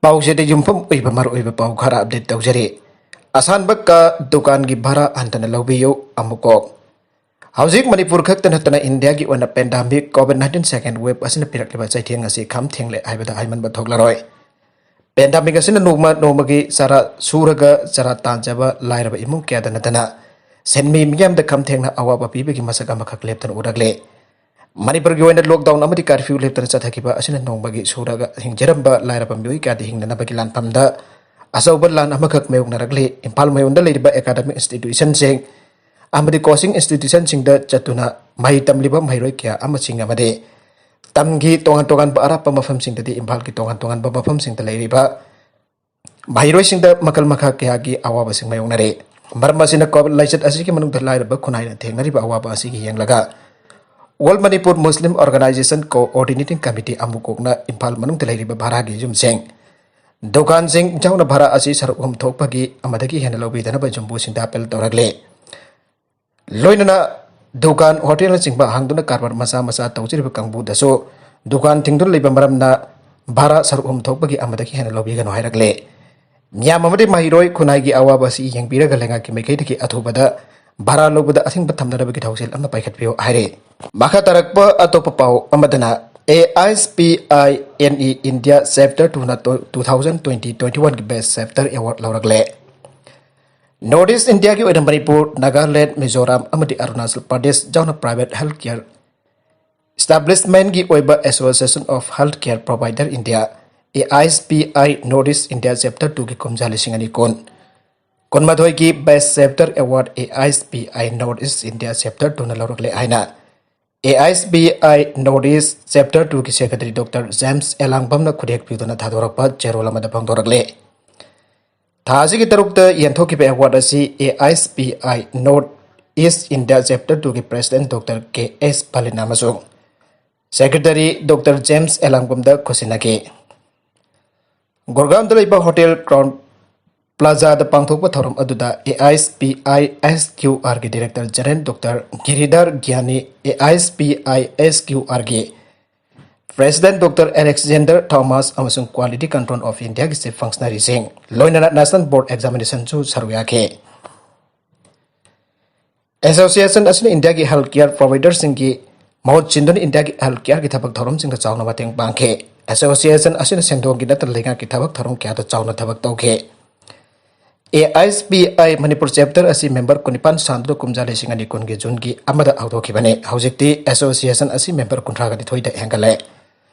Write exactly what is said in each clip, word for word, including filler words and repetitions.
ꯄꯥꯎꯁꯤꯗ ꯌꯨꯝꯐꯝ ꯑꯣꯏꯕ ꯃꯔꯨꯑꯣꯏꯕ ꯄꯥꯎ ꯈꯔ ꯑꯞꯗꯦꯠ ꯇꯧꯖꯔꯤ꯫ ꯑꯁꯥꯟꯕ ꯀ ꯗꯨꯀꯥꯟꯒꯤ ꯚꯔꯥ ꯍꯟꯊꯅ ꯂꯧꯕꯤꯌꯨ꯫ ꯑꯃꯨꯛꯀꯣꯛ꯫ ꯍꯧꯖꯤꯛ ꯃꯅꯤꯄꯨꯔ ꯈꯛꯇ ꯅꯠꯇꯅ ꯏꯟꯗꯤꯌꯥꯒꯤ ꯑꯣꯏꯅ ꯄꯦꯟꯗꯥꯃꯤꯛ ꯀꯣꯚꯤꯗ ꯅꯥꯏꯟꯇꯤꯟ ꯁꯦꯀꯦꯟ ꯋꯦꯕ ꯑꯁꯤꯅ ꯄꯤꯔꯛꯂꯤꯕ ꯆꯩꯊꯦꯡ ꯑꯁꯤ ꯈꯝ ꯊꯦꯡꯂꯦ ꯍꯥꯏꯕꯗ ꯍꯥꯏꯃꯟꯕ ꯊꯣꯛꯂꯔꯣꯏ꯫ ꯄꯦꯟꯗꯥꯃꯤꯛ ꯑꯁꯤꯅ ꯅꯣꯡꯃ ꯅꯣꯡꯃꯒꯤ ꯆꯔꯥ ꯁꯨꯔꯒ ꯆꯔꯥ ꯇꯥꯟꯖꯕ ꯂꯥꯏꯔꯕ ꯏꯃꯨꯡ ꯀꯌꯥꯗ ꯅꯠꯇꯅ ꯁꯦꯟꯃꯤ ꯃꯤꯌꯥꯝꯗ ꯈꯝ ꯊꯦꯡꯅ ꯑꯋꯥꯕ ꯄꯤꯕꯒꯤ ꯃꯁꯛ ꯑꯃꯈꯛ ꯂꯦꯞꯇꯅ ꯎꯔꯛꯂꯦ꯫ ꯃꯅꯤꯄꯨꯔꯒꯤ ꯑꯣꯏꯅ ꯂꯣꯛꯗꯥꯎꯟ ꯑꯃꯗꯤ ꯀꯥꯔꯐ꯭ꯌꯨ ꯂꯦꯞꯇꯅ ꯆꯠꯊꯈꯤꯕ ꯑꯁꯤꯅ ꯅꯣꯡꯃꯒꯤ ꯁꯨꯔꯒ ꯍꯤꯡꯖꯔꯝꯕ ꯂꯥꯏꯔꯕ ꯃꯤꯑꯣꯏ ꯀꯌꯥꯗ ꯍꯤꯡꯅꯅꯕꯒꯤ ꯂꯥꯟꯐꯝꯗ ꯑꯆꯧꯕ ꯂꯥꯟ ꯑꯃꯈꯛ ꯃꯥꯌꯣꯛꯅꯔꯛꯂꯤ꯫ ꯏꯝꯐꯥꯜ ꯃꯌꯣꯟꯗ ꯂꯩꯔꯤꯕ ꯑꯦꯀꯥꯗꯃꯤꯛ ꯏꯟꯁꯇꯤꯇ꯭ꯌꯨꯁꯟꯁꯤꯡ ꯑꯃꯗꯤ ꯀꯣꯆꯤꯡ ꯏꯟꯁꯇꯤꯇ꯭ꯌꯨꯁꯟꯁꯤꯡꯗ ꯆꯠꯇꯨꯅ ꯃꯍꯩ ꯇꯝꯂꯤꯕ ꯃꯍꯩꯔꯣꯏ ꯀꯌꯥ ꯑꯃꯁꯤꯡ ꯑꯃꯗꯤ ꯇꯝꯒꯤ ꯇꯣꯉꯥꯟ ꯇꯣꯉꯥꯟꯕ ꯑꯔꯥꯞꯄ ꯃꯐꯝꯁꯤꯡꯗꯗꯤ ꯏꯝꯐꯥꯜꯒꯤ ꯇꯣꯉꯥꯟ ꯇꯣꯉꯥꯟꯕ ꯃꯐꯝꯁꯤꯡꯗ ꯂꯩꯔꯤꯕ ꯃꯍꯩꯔꯣꯏꯁꯤꯡꯗ ꯃꯈꯜ ꯃꯈꯥ ꯀꯌꯥꯒꯤ ꯑꯋꯥꯕꯁꯤꯡ ꯃꯥꯌꯣꯛꯅꯔꯤ꯫ ꯃꯔꯝ ꯑꯁꯤꯅ ꯀꯣꯚꯤꯗ ꯂꯥꯏꯆꯠ ꯑꯁꯤꯒꯤ ꯃꯅꯨꯡꯗ ꯂꯥꯏꯔꯕ ꯈꯨꯟꯅꯥꯏꯅ ꯊꯦꯡꯅꯔꯤꯕ ꯑꯋꯥꯕ ꯑꯁꯤꯒꯤ ꯌꯦꯡꯂꯒ All Manipur Muslim Organisation Coordinating Committee ꯑꯃꯨꯛ ꯀꯣꯛꯅ ꯏꯝꯐꯥꯜ ꯃꯅꯨꯡꯗ ꯂꯩꯔꯤꯕ ꯚꯔꯥꯒꯤ ꯌꯨꯝꯁꯤꯡ ꯗꯨꯀꯥꯟꯁꯤꯡ ꯌꯥꯎꯅ ꯚꯔꯥ ꯑꯁꯤ ꯁꯔꯨꯛ ꯑꯍꯨꯝ ꯊꯣꯛꯄꯒꯤ ꯑꯃꯗꯒꯤ ꯍꯦꯟꯅ ꯂꯧꯕꯤꯗꯅꯕ ꯌꯨꯝꯕꯨꯁꯤꯡꯗ ꯑꯥꯄꯤꯜ ꯇꯧꯔꯛꯂꯤ꯫ ꯂꯣꯏꯅꯅ ꯗꯨꯀꯥꯟ, ꯍꯣꯇꯦꯜꯅꯆꯤꯡꯕ ꯍꯥꯡꯗꯨꯅ ꯀꯔꯕꯥꯔ ꯃꯆꯥ ꯃꯆꯥ ꯇꯧꯖꯔꯤꯕ ꯀꯥꯡꯕꯨꯗꯁꯨ ꯗꯨꯀꯥꯟ ꯊꯤꯡꯗꯨꯅ ꯂꯩꯕ ꯃꯔꯝꯅ ꯚꯔꯥ ꯁꯔꯨꯛ ꯑꯍꯨꯝ ꯊꯣꯛꯄꯒꯤ ꯑꯃꯗꯒꯤ ꯍꯦꯟꯅ ꯂꯧꯕꯤꯒꯅꯨ ꯍꯥꯏꯔꯛꯂꯦ꯫ ꯃꯤꯌꯥꯝ ꯑꯃꯗꯤ ꯃꯍꯩꯔꯣꯏ ꯈꯨꯟꯅꯥꯏꯒꯤ ꯑꯋꯥꯕ ꯑꯁꯤ ꯌꯦꯡꯕꯤꯔꯒ ꯂꯩꯉꯥꯛꯀꯤ ꯃꯥꯏꯀꯩꯗꯒꯤ ꯑꯊꯨꯕꯗ ꯚꯔꯥ ꯂꯧꯕꯗ ꯑꯊꯤꯡꯕ ꯊꯝꯅꯅꯕꯒꯤ ꯊꯧꯁꯤꯜ ꯑꯃ ꯄꯥꯏꯈꯠꯄꯤꯌꯨ ꯍꯥꯏꯔꯦ꯫ ꯃꯈꯥ ꯇꯥꯔꯛꯄ ꯑꯇꯣꯞꯄ ꯄꯥꯎ ꯑꯃꯗꯅ, A I S P I N E India Chapter two ꯅ two thousand twenty twenty one ꯒꯤ Best Chapter Award ꯂꯧꯔꯛꯂꯦ꯫ North East India ꯒꯤ ꯑꯣꯏꯅ ꯃꯅꯤꯄꯨꯔ, ꯅꯥꯒꯥꯂꯦꯟꯗ, ꯃꯤꯖꯣꯔꯥꯝ ꯑꯃꯗꯤ ꯑꯔꯨꯅꯥꯆꯜ ꯄ꯭ꯔꯗꯦꯁ ꯌꯥꯎꯅ private health care establishment ꯀꯤ ꯑꯣꯏꯕ Association of Healthcare Provider India, A I S P I North East India Chapter two ꯒꯤ ꯀꯨꯝꯖꯥ ꯂꯤꯁꯤꯡ ꯑꯅꯤ ꯀꯨꯟ ꯀꯨꯟꯃꯥꯊꯣꯏꯒꯤ Best Chapter Award A I S P I North East India Chapter two ꯅ ꯂꯧꯔꯛꯂꯦ ꯍꯥꯏꯅ A I S P I North East Chapter two ꯒꯤ Secretary Doctor James ꯑꯦꯂꯥꯡꯕꯝꯅ ꯈꯨꯗꯦꯛ ꯄꯤꯗꯨꯅ ꯊꯥꯗꯣꯔꯛꯄ ꯆꯦꯔꯣꯜ ꯑꯃꯗ ꯐꯣꯡꯗꯣꯔꯛꯂꯦ꯫ ꯊꯥ ꯑꯁꯤꯒꯤ ꯇꯔꯨꯛꯇ ꯌꯦꯟꯊꯣꯛꯈꯤꯕ award ꯑꯁꯤ A I S P I North East India Chapter two ꯒꯤ President Doctor K S ꯄꯂꯤꯟ ꯑꯃꯁꯨꯡ Secretary Doctor James ꯑꯦꯂꯥꯡꯕꯝꯗ ꯈꯨꯠꯁꯤꯟꯅꯈꯤ꯫ ꯒꯨꯔꯒꯥꯎꯟꯗ ꯂꯩꯕ ꯍꯣꯇꯦꯜ ꯀ꯭ꯔꯥꯎꯟ ꯄ꯭ꯂꯥꯖꯥꯗ ꯄꯥꯡꯊꯣꯛꯄ ꯊꯧꯔꯝ ꯑꯗꯨꯗ A I S P I S Q R ꯒꯤ Director General Doctor ꯒꯤꯔꯤꯙꯔ ꯒ꯭ꯌꯥꯅꯤ, A I S P I S Q R ꯒꯤ President Doctor Alexander Thomas ꯑꯃꯁꯨꯡ Quality Control of Indiaꯒꯤ Chief Functionaryꯁꯤꯡ, ꯂꯣꯏꯅꯅ National Board Examinationꯁꯨ ꯁꯔꯨꯛ ꯌꯥꯈꯤ꯫ Association ꯑꯁꯤꯅ ꯏꯟꯗꯤꯌꯥꯒꯤ health care providerꯁꯤꯡꯒꯤ ꯃꯍꯨꯠ ꯁꯤꯟꯗꯨꯅ ꯏꯟꯗꯤꯌꯥꯒꯤ health careꯒꯤ ꯊꯕꯛ ꯊꯧꯔꯝꯁꯤꯡꯗ ꯆꯥꯎꯅ ꯃꯇꯦꯡ ꯄꯥꯡꯈꯤ꯫ Association ꯑꯁꯤꯅ ꯁꯦꯟꯗꯣꯡꯒꯤ ꯅꯠꯇꯅ ꯂꯩꯉꯥꯛꯀꯤ ꯊꯕꯛ ꯊꯧꯔꯝ ꯀꯌꯥꯗ ꯆꯥꯎꯅ ꯊꯕꯛ ꯇꯧꯈꯤ꯫ AISPI ꯃꯅꯤꯄꯨꯔ chapter ꯑꯁꯤ member ꯀꯨꯟꯅꯤꯄꯥꯟ ꯁꯥꯟꯗꯨꯅ ꯀꯨꯝꯖꯥ ꯂꯤꯁꯤꯡ ꯑꯅꯤ ꯀꯨꯟꯒꯤ Juneꯒꯤ ꯑꯃꯗ ꯍꯧꯗꯣꯛꯈꯤꯕꯅꯤ꯫ ꯍꯧꯖꯤꯛꯇꯤ association ꯑꯁꯤ member ꯀꯨꯟꯊ꯭ꯔꯥꯒ ꯅꯤꯊꯣꯏꯗ ꯍꯦꯟꯒꯠꯂꯦ꯫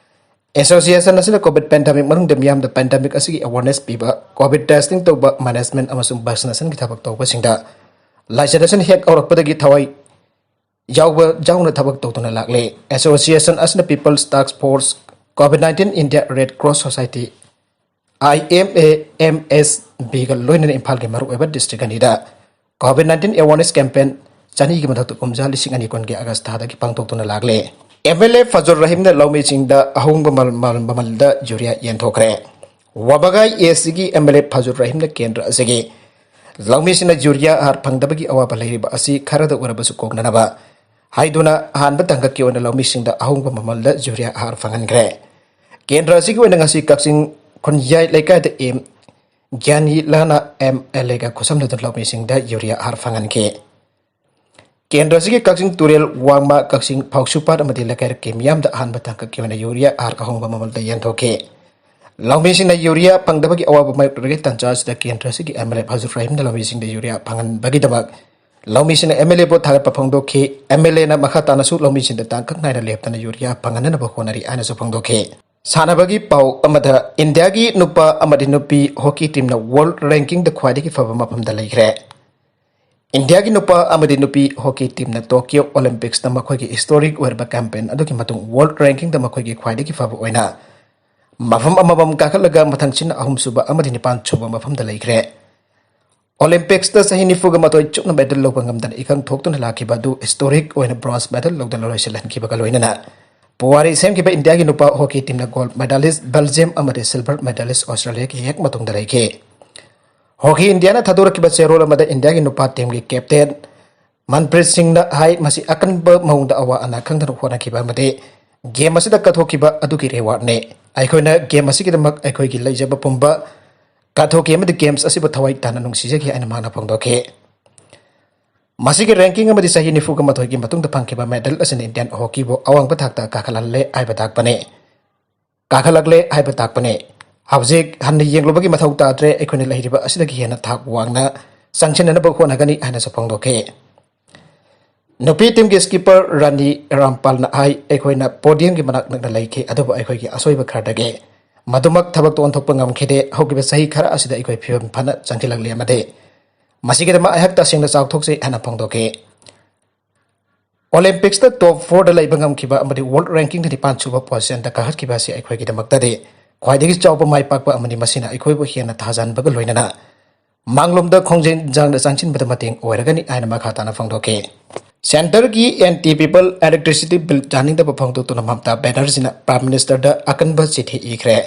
Association ꯑꯁꯤꯅ COVID pandemic ꯃꯅꯨꯡꯗ ꯃꯤꯌꯥꯝꯗ pandemic ꯑꯁꯤꯒꯤ awareness ꯄꯤꯕ, COVID testing ꯇꯧꯕ, management ꯑꯃꯁꯨꯡ vaccinationꯒꯤ ꯊꯕꯛ ꯇꯧꯕꯁꯤꯡꯗ ꯂꯥꯏꯆꯠ ꯑꯁꯤꯅ ꯍꯦꯛ ꯍꯧꯔꯛꯄꯗꯒꯤ ꯊꯋꯥꯏ ꯌꯥꯎꯕ ꯌꯥꯎꯅ ꯊꯕꯛ ꯇꯧꯗꯨꯅ ꯂꯥꯛꯂꯦ꯫ Association ꯑꯁꯤꯅ People's Task Force, COVID nineteen India, Red Cross Society, IMAMSBꯒ ꯂꯣꯏꯅꯅ ꯏꯝꯐꯥꯜꯒꯤ ꯃꯔꯨꯑꯣꯏꯕ district ꯑꯅꯤꯗ COVID nineteen awareness campaign ꯆꯅꯤꯒꯤ ꯃꯊꯛꯇ ꯀꯨꯝꯖꯥ ꯂꯤꯁꯤꯡ ꯑꯅꯤ ꯀꯨꯟꯒꯤ August ꯊꯥꯗꯒꯤ ꯄꯥꯡꯊꯣꯛꯇꯨꯅ ꯂꯥꯛꯂꯦ꯫ MLA ꯐꯖꯨꯔ ꯔꯍꯤꯝꯅ ꯂꯧꯃꯤꯁꯤꯡꯗ ꯑꯍꯣꯡꯕ ꯃꯃꯜ, ꯃꯃꯜꯗ ꯌꯨꯔꯤꯌꯥ ꯌꯦꯟꯊꯣꯛꯈ꯭ꯔꯦ꯫ ꯋꯥꯕꯒꯥꯏ ACꯒꯤ MLA ꯐꯖꯨꯔ ꯔꯍꯤꯝꯅ ꯀꯦꯟꯗ꯭ꯔ ꯑꯁꯤꯒꯤ ꯂꯧꯃꯤꯁꯤꯡꯅ ꯌꯨꯔꯤꯌꯥ ꯍꯥꯔ ꯐꯪꯗꯕꯒꯤ ꯑꯋꯥꯕ ꯂꯩꯔꯤꯕ ꯑꯁꯤ ꯈꯔꯗ ꯑꯣꯏꯔꯕꯁꯨ ꯀꯣꯛꯅꯅꯕ ꯍꯥꯏꯗꯨꯅ ꯑꯍꯥꯟꯕ ꯇꯥꯡꯀꯛꯀꯤ ꯑꯣꯏꯅ ꯂꯧꯃꯤꯁꯤꯡꯗ ꯑꯍꯣꯡꯕ ꯃꯃꯜꯗ ꯌꯨꯔꯤꯌꯥ ꯍꯥꯔ ꯐꯪꯍꯟꯈ꯭ꯔꯦ꯫ ꯀꯦꯟꯗ꯭ꯔ ꯑꯁꯤꯒꯤ ꯑꯣꯏꯅ ꯉꯁꯤ ꯀꯛꯆꯤꯡ ꯈꯨꯟꯌꯥꯏ ꯂꯩꯀꯥꯏꯗ ꯑꯦꯝ ꯒ꯭ꯌꯥꯅꯤ ꯂꯥꯅ MLAꯒ ꯈꯨꯠꯁꯝꯅꯗꯨꯅ ꯂꯧꯃꯤꯁꯤꯡꯗ ꯌꯨꯔꯤꯌꯥ ꯍꯥꯔ ꯐꯪꯍꯟꯈꯤ꯫ ꯀꯦꯟꯗ꯭ꯔ ꯑꯁꯤꯒꯤ ꯀꯛꯆꯤꯡ ꯇꯨꯔꯦꯜ ꯋꯥꯡꯃ, ꯀꯛꯆꯤꯡ ꯐꯥꯎꯁꯨꯄꯥꯠ ꯑꯃꯗꯤ ꯂꯩꯀꯥꯏꯔꯛꯀꯤ ꯃꯤꯌꯥꯝꯗ ꯑꯍꯥꯟꯕ ꯇꯥꯡꯀꯛꯀꯤ ꯑꯣꯏꯅ ꯌꯨꯔꯤꯌꯥ ꯍꯥꯔ ꯑꯍꯣꯡꯕ ꯃꯃꯜꯗ ꯌꯦꯟꯊꯣꯛꯈꯤ꯫ ꯂꯧꯃꯤꯁꯤꯡꯅ ꯌꯨꯔꯤꯌꯥ ꯐꯪꯗꯕꯒꯤ ꯑꯋꯥꯕ ꯃꯥꯌꯣꯛꯅꯔꯤꯉꯩ ꯇꯥꯟꯖꯥ ꯑꯁꯤꯗ ꯀꯦꯟꯗ꯭ꯔ ꯑꯁꯤꯒꯤ MLA ꯐꯖꯨꯔ ꯔꯍꯤꯝꯅ ꯂꯧꯃꯤꯁꯤꯡꯗ ꯌꯨꯔꯤꯌꯥ ꯐꯪꯍꯟꯕꯒꯤꯗꯃꯛ ꯂꯧꯃꯤꯁꯤꯡꯅ MLAꯕꯨ ꯊꯥꯒꯠꯄ ꯐꯣꯡꯗꯣꯛꯈꯤ꯫ MLAꯅ ꯃꯈꯥ ꯇꯥꯅꯁꯨ ꯂꯧꯃꯤꯁꯤꯡꯗ ꯇꯥꯡꯀꯛ ꯅꯥꯏꯅ ꯂꯦꯞꯇꯅ ꯌꯨꯔꯤꯌꯥ ꯐꯪꯍꯟꯅꯕ ꯍꯣꯠꯅꯔꯤ ꯍꯥꯏꯅꯁꯨ ꯐꯣꯡꯗꯣꯛꯈꯤ꯫ ꯁꯥꯟꯅꯕꯒꯤ ꯄꯥꯎ ꯑꯃꯗ, ꯏꯟꯗꯤꯌꯥꯒꯤ ꯅꯨꯄꯥ ꯑꯃꯗꯤ ꯅꯨꯄꯤ hockey teamꯅ world rankingꯗ ꯈ꯭ꯋꯥꯏꯗꯒꯤ ꯐꯕ ꯃꯐꯝꯗ ꯂꯩꯈ꯭ꯔꯦ꯫ ꯏꯟꯗꯤꯌꯥꯒꯤ ꯅꯨꯄꯥ ꯑꯃꯗꯤ ꯅꯨꯄꯤ hockey teamꯅ Tokyo Olympicsꯇ ꯃꯈꯣꯏꯒꯤ historic ꯑꯣꯏꯔꯕ campaign ꯑꯗꯨꯒꯤ ꯃꯇꯨꯡ world rankingꯗ ꯃꯈꯣꯏꯒꯤ ꯈ꯭ꯋꯥꯏꯗꯒꯤ ꯐꯕ ꯑꯣꯏꯅ ꯃꯐꯝ ꯑꯃꯃꯝ ꯀꯥꯈꯠꯂꯒ ꯃꯊꯪꯁꯤꯠꯅ ꯑꯍꯨꯝꯁꯨꯕ ꯑꯃꯗꯤ ꯅꯤꯄꯥꯟ ꯁꯨꯕ ꯃꯐꯝꯗ ꯂꯩꯈ꯭ꯔꯦ꯫ Olympicsꯇ ꯆꯍꯤ ꯅꯤꯐꯨꯒ ꯃꯥꯊꯣꯏ ꯆꯨꯞꯅ medal ꯂꯧꯕ ꯉꯝꯗꯅ ꯏꯀꯪ ꯊꯣꯛꯇꯨꯅ ꯂꯥꯛꯈꯤꯕ ꯑꯗꯨ historic ꯑꯣꯏꯅ bronze medal ꯂꯧꯗꯨꯅ ꯂꯣꯏꯁꯤꯜꯍꯟꯈꯤꯕꯒ ꯂꯣꯏꯅꯅ ꯄꯨꯋꯥꯔꯤ ꯁꯦꯝꯈꯤꯕ ꯏꯟꯗꯤꯌꯥꯒꯤ ꯅꯨꯄꯥ hockey teamꯅ gold medalist Belgium ꯑꯃꯗꯤ silver medalist Australiaꯒꯤ ꯍꯦꯛ ꯃꯇꯨꯡꯗ ꯂꯩꯈꯤ꯫ Hockey Indiaꯅ ꯊꯥꯗꯣꯔꯛꯈꯤꯕ ꯆꯦꯔꯣꯜ ꯑꯃꯗ ꯏꯟꯗꯤꯌꯥꯒꯤ ꯅꯨꯄꯥ teamꯒꯤ captain ꯃꯟꯄ꯭ꯔꯤꯠ ꯁꯤꯡꯅ ꯍꯥꯏ, ꯃꯁꯤ ꯑꯀꯟꯕ ꯃꯑꯣꯡꯗ ꯑꯋꯥ ꯑꯅꯥ ꯈꯪꯗꯅ ꯍꯣꯠꯅꯈꯤꯕ ꯑꯃꯗꯤ ꯒꯦꯝ ꯑꯁꯤꯗ ꯀꯠꯊꯣꯛꯈꯤꯕ ꯑꯗꯨꯒꯤ ꯔꯤꯋꯥꯔꯗꯅꯤ꯫ ꯑꯩꯈꯣꯏꯅ ꯒꯦꯝ ꯑꯁꯤꯒꯤꯗꯃꯛ ꯑꯩꯈꯣꯏꯒꯤ ꯂꯩꯖꯕ ꯄꯨꯝꯕ ꯀꯠꯊꯣꯛꯈꯤ ꯑꯃꯗꯤ ꯒꯦꯝꯁ ꯑꯁꯤꯕꯨ ꯊꯋꯥꯏ ꯇꯥꯅ ꯅꯨꯡꯁꯤꯖꯈꯤ ꯍꯥꯏꯅ ꯃꯍꯥꯛꯅ ꯐꯣꯡꯗꯣꯛꯈꯤ꯫ ꯃꯁꯤꯒꯤ ꯔꯦꯡꯀꯤꯡ ꯑꯃꯗꯤ ꯆꯍꯤ ꯅꯤꯐꯨꯒ ꯃꯥꯊꯣꯏꯒꯤ ꯃꯇꯨꯡꯗ ꯐꯪꯈꯤꯕ ꯃꯦꯗꯜ ꯑꯁꯤꯅ ꯏꯟꯗꯤꯌꯥꯟ ꯍꯣꯀꯤꯕꯨ ꯑꯋꯥꯡꯕ ꯊꯥꯛꯇ ꯀꯥꯈꯠꯍꯜꯂꯦ ꯍꯥꯏꯕ ꯇꯥꯛꯄꯅꯤ꯫ ꯀꯥꯈꯠꯂꯛꯂꯦ ꯍꯥꯏꯕ ꯇꯥꯛꯄꯅꯤ꯫ ꯍꯧꯖꯤꯛ ꯍꯟꯅ ꯌꯦꯡꯂꯨꯕꯒꯤ ꯃꯊꯧ ꯇꯥꯗ꯭ꯔꯦ, ꯑꯩꯈꯣꯏꯅ ꯂꯩꯔꯤꯕ ꯑꯁꯤꯗꯒꯤ ꯍꯦꯟꯅ ꯊꯥꯛ ꯋꯥꯡꯅ ꯆꯪꯁꯤꯟꯅꯅꯕ ꯍꯣꯠꯅꯒꯅꯤ ꯍꯥꯏꯅꯁꯨ ꯐꯣꯡꯗꯣꯛꯈꯤ꯫ ꯅꯨꯄꯤ ꯇꯤꯝꯒꯤ ꯁ꯭ꯀꯤꯄꯔ ꯔꯥꯅꯤ ꯔꯥꯝꯄꯥꯜꯅ ꯍꯥꯏ, ꯑꯩꯈꯣꯏꯅ ꯄꯣꯗꯤꯌꯝꯒꯤ ꯃꯅꯥꯛ ꯅꯛꯅ ꯂꯩꯈꯤ, ꯑꯗꯨꯕꯨ ꯑꯩꯈꯣꯏꯒꯤ ꯑꯁꯣꯏꯕ ꯈꯔꯗꯒꯤ ꯃꯗꯨꯃꯛ ꯊꯕꯛꯇ ꯑꯣꯟꯊꯣꯛꯄ ꯉꯝꯈꯤꯗꯦ꯫ ꯍꯧꯈꯤꯕ ꯆꯍꯤ ꯈꯔ ꯑꯁꯤꯗ ꯑꯩꯈꯣꯏ ꯐꯤꯕꯝ ꯐꯅ ꯆꯪꯁꯤꯜꯂꯛꯂꯤ ꯑꯃꯗꯤ ꯃꯁꯤꯒꯤꯗꯃꯛ ꯑꯩꯍꯥꯛ ꯇꯁꯦꯡꯅ ꯆꯥꯎꯊꯣꯛꯆꯩ ꯍꯥꯏꯅ ꯐꯣꯡꯗꯣꯛꯈꯤ꯫ ꯑꯣꯂꯦꯝꯄꯤꯛꯁꯇ ꯇꯣꯞ ꯐꯣꯔꯗ ꯂꯩꯕ ꯉꯝꯈꯤꯕ ꯑꯃꯗꯤ ꯋꯥꯔꯜꯗ ꯔꯦꯡꯀꯤꯡꯗ ꯅꯤꯄꯥꯟ ꯁꯨꯕ ꯄꯣꯖꯤꯁꯟꯗ ꯀꯥꯈꯠꯈꯤꯕ ꯑꯁꯤ ꯑꯩꯈꯣꯏꯒꯤꯗꯃꯛꯇꯗꯤ ꯈ꯭ꯋꯥꯏꯗꯒꯤ ꯆꯥꯎꯕ ꯃꯥꯏ ꯄꯥꯛꯄ ꯑꯃꯅꯤ꯫ ꯃꯁꯤꯅ ꯑꯩꯈꯣꯏꯕꯨ ꯍꯦꯟꯅ ꯊꯥꯖꯍꯟꯕꯒ ꯂꯣꯏꯅꯅ ꯃꯥꯡꯂꯣꯝꯗ ꯈꯣꯡꯖꯦꯜ ꯌꯥꯡꯅ ꯆꯪꯁꯤꯟꯕꯗ ꯃꯇꯦꯡ ꯑꯣꯏꯔꯒꯅꯤ ꯍꯥꯏꯅ ꯃꯈꯥ ꯇꯥꯅ ꯐꯣꯡꯗꯣꯛꯈꯤ꯫ ꯁꯦꯟꯇꯔꯒꯤ ꯑꯦꯟꯇꯤ ꯄꯤꯄꯜ ꯏꯂꯦꯛꯇ꯭ꯔꯤꯁꯤꯇꯤ ꯕꯤꯜ ꯌꯥꯅꯤꯡꯗꯕ ꯐꯣꯡꯗꯣꯛꯇꯨꯅ ꯃꯃꯇꯥ ꯕꯦꯅꯔꯖꯤꯅ ꯄ꯭ꯔꯥꯏꯝ ꯃꯤꯅꯤꯁꯇꯔꯗ ꯑꯀꯟꯕ ꯆꯤꯊꯤ ꯏꯈ꯭ꯔꯦ꯫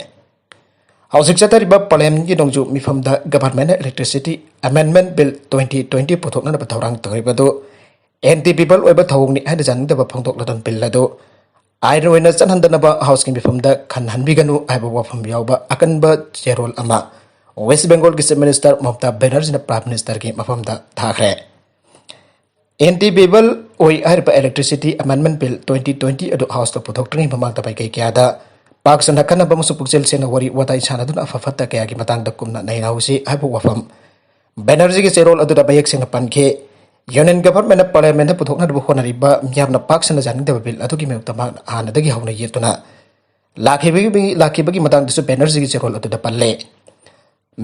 ꯍꯧꯖꯤꯛ ꯆꯠꯊꯔꯤꯕ ꯄꯥꯔꯂꯤꯌꯥꯃꯦꯟꯠꯀꯤ ꯅꯣꯡꯖꯨ ꯃꯤꯐꯝꯗ ꯒꯚꯔꯟꯃꯦꯟꯠꯅ electricity amendment bill twenty twenty ꯄꯨꯊꯣꯛꯅꯅꯕ ꯊꯧꯔꯥꯡ ꯇꯧꯔꯤꯕ ꯑꯗꯨ ꯑꯦꯟꯇꯤ ꯄꯤꯄꯜ ꯑꯣꯏꯕ ꯊꯧꯑꯣꯡꯅꯤ ꯍꯥꯏꯅ ꯌꯥꯅꯤꯡꯗꯕ ꯐꯣꯡꯗꯣꯛꯂꯗꯨꯅ ꯕꯤꯜ ꯑꯗꯨ ꯑꯥꯏꯟ ꯑꯣꯏꯅ ꯆꯠꯍꯟꯗꯅꯕ ꯍꯥꯎꯁꯀꯤ ꯃꯤꯐꯝꯗ ꯈꯟꯍꯟꯕꯤꯒꯅꯨ ꯍꯥꯏꯕ ꯋꯥꯐꯝ ꯌꯥꯎꯕ ꯑꯀꯟꯕ ꯆꯦꯔꯣꯜ ꯑꯃ ꯋꯦꯁ ꯕꯦꯡꯒꯣꯜꯒꯤ ꯆꯤꯐ ꯃꯤꯅꯤꯁꯇꯔ ꯃꯃꯇꯥ ꯕꯦꯅꯔꯖꯤꯅ ꯄ꯭ꯔꯥꯏꯝ ꯃꯤꯅꯤꯁꯇꯔꯒꯤ ꯃꯐꯝꯗ ꯊꯥꯈ꯭ꯔꯦ꯫ ꯑꯦꯟꯇꯤ ꯄꯤꯄꯜ ꯑꯣꯏ ꯍꯥꯏꯔꯤꯕ electricity amendment bill twenty twenty ꯑꯗꯨ ꯍꯥꯎꯁꯇ ꯄꯨꯊꯣꯛꯇ꯭ꯔꯤꯉꯩ ꯃꯃꯥꯡꯗ ꯃꯥꯏꯀꯩ ꯀꯌꯥꯗ ꯄꯥꯛ ꯁꯟꯅ ꯈꯟꯅꯕ ꯑꯃꯁꯨꯡ ꯄꯨꯛꯆꯦꯜ ꯁꯦꯡꯅ ꯋꯥꯔꯤ ꯋꯥꯇꯥꯏ ꯁꯥꯟꯅꯗꯨꯅ ꯑꯐ ꯐꯠꯇ ꯀꯌꯥꯒꯤ ꯃꯇꯥꯡꯗ ꯀꯨꯞꯅ ꯅꯩꯅꯍꯧꯁꯤ ꯍꯥꯏꯕ ꯋꯥꯐꯝ ꯕꯦꯅꯔꯖꯤꯒꯤ ꯆꯦꯔꯣꯜ ꯑꯗꯨꯗ ꯃꯌꯦꯛ ꯁꯦꯡꯅ ꯄꯟꯈꯤ꯫ ꯌꯨꯅꯤꯌꯟ ꯒꯚꯔꯟꯃꯦꯟꯠꯅ ꯄꯥꯔꯂꯤꯌꯥꯃꯦꯟꯠꯇ ꯄꯨꯊꯣꯛꯅꯅꯕ ꯍꯣꯠꯅꯔꯤꯕ ꯃꯤꯌꯥꯝꯅ ꯄꯥꯛ ꯁꯟꯅ ꯌꯥꯅꯤꯡꯗꯕ ꯕꯤꯜ ꯑꯗꯨꯒꯤ ꯃꯥꯌꯣꯛꯇ ꯃꯍꯥꯛꯅ ꯍꯥꯟꯅꯗꯒꯤ ꯍꯧꯅ ꯌꯦꯠꯇꯨꯅ ꯂꯥꯛꯈꯤꯕꯒꯤ, ꯂꯥꯛꯈꯤꯕꯒꯤ ꯃꯇꯥꯡꯗꯁꯨ ꯕꯦꯅꯔꯖꯤꯒꯤ ꯆꯦꯔꯣꯜ ꯑꯗꯨꯗ ꯄꯜꯂꯦ꯫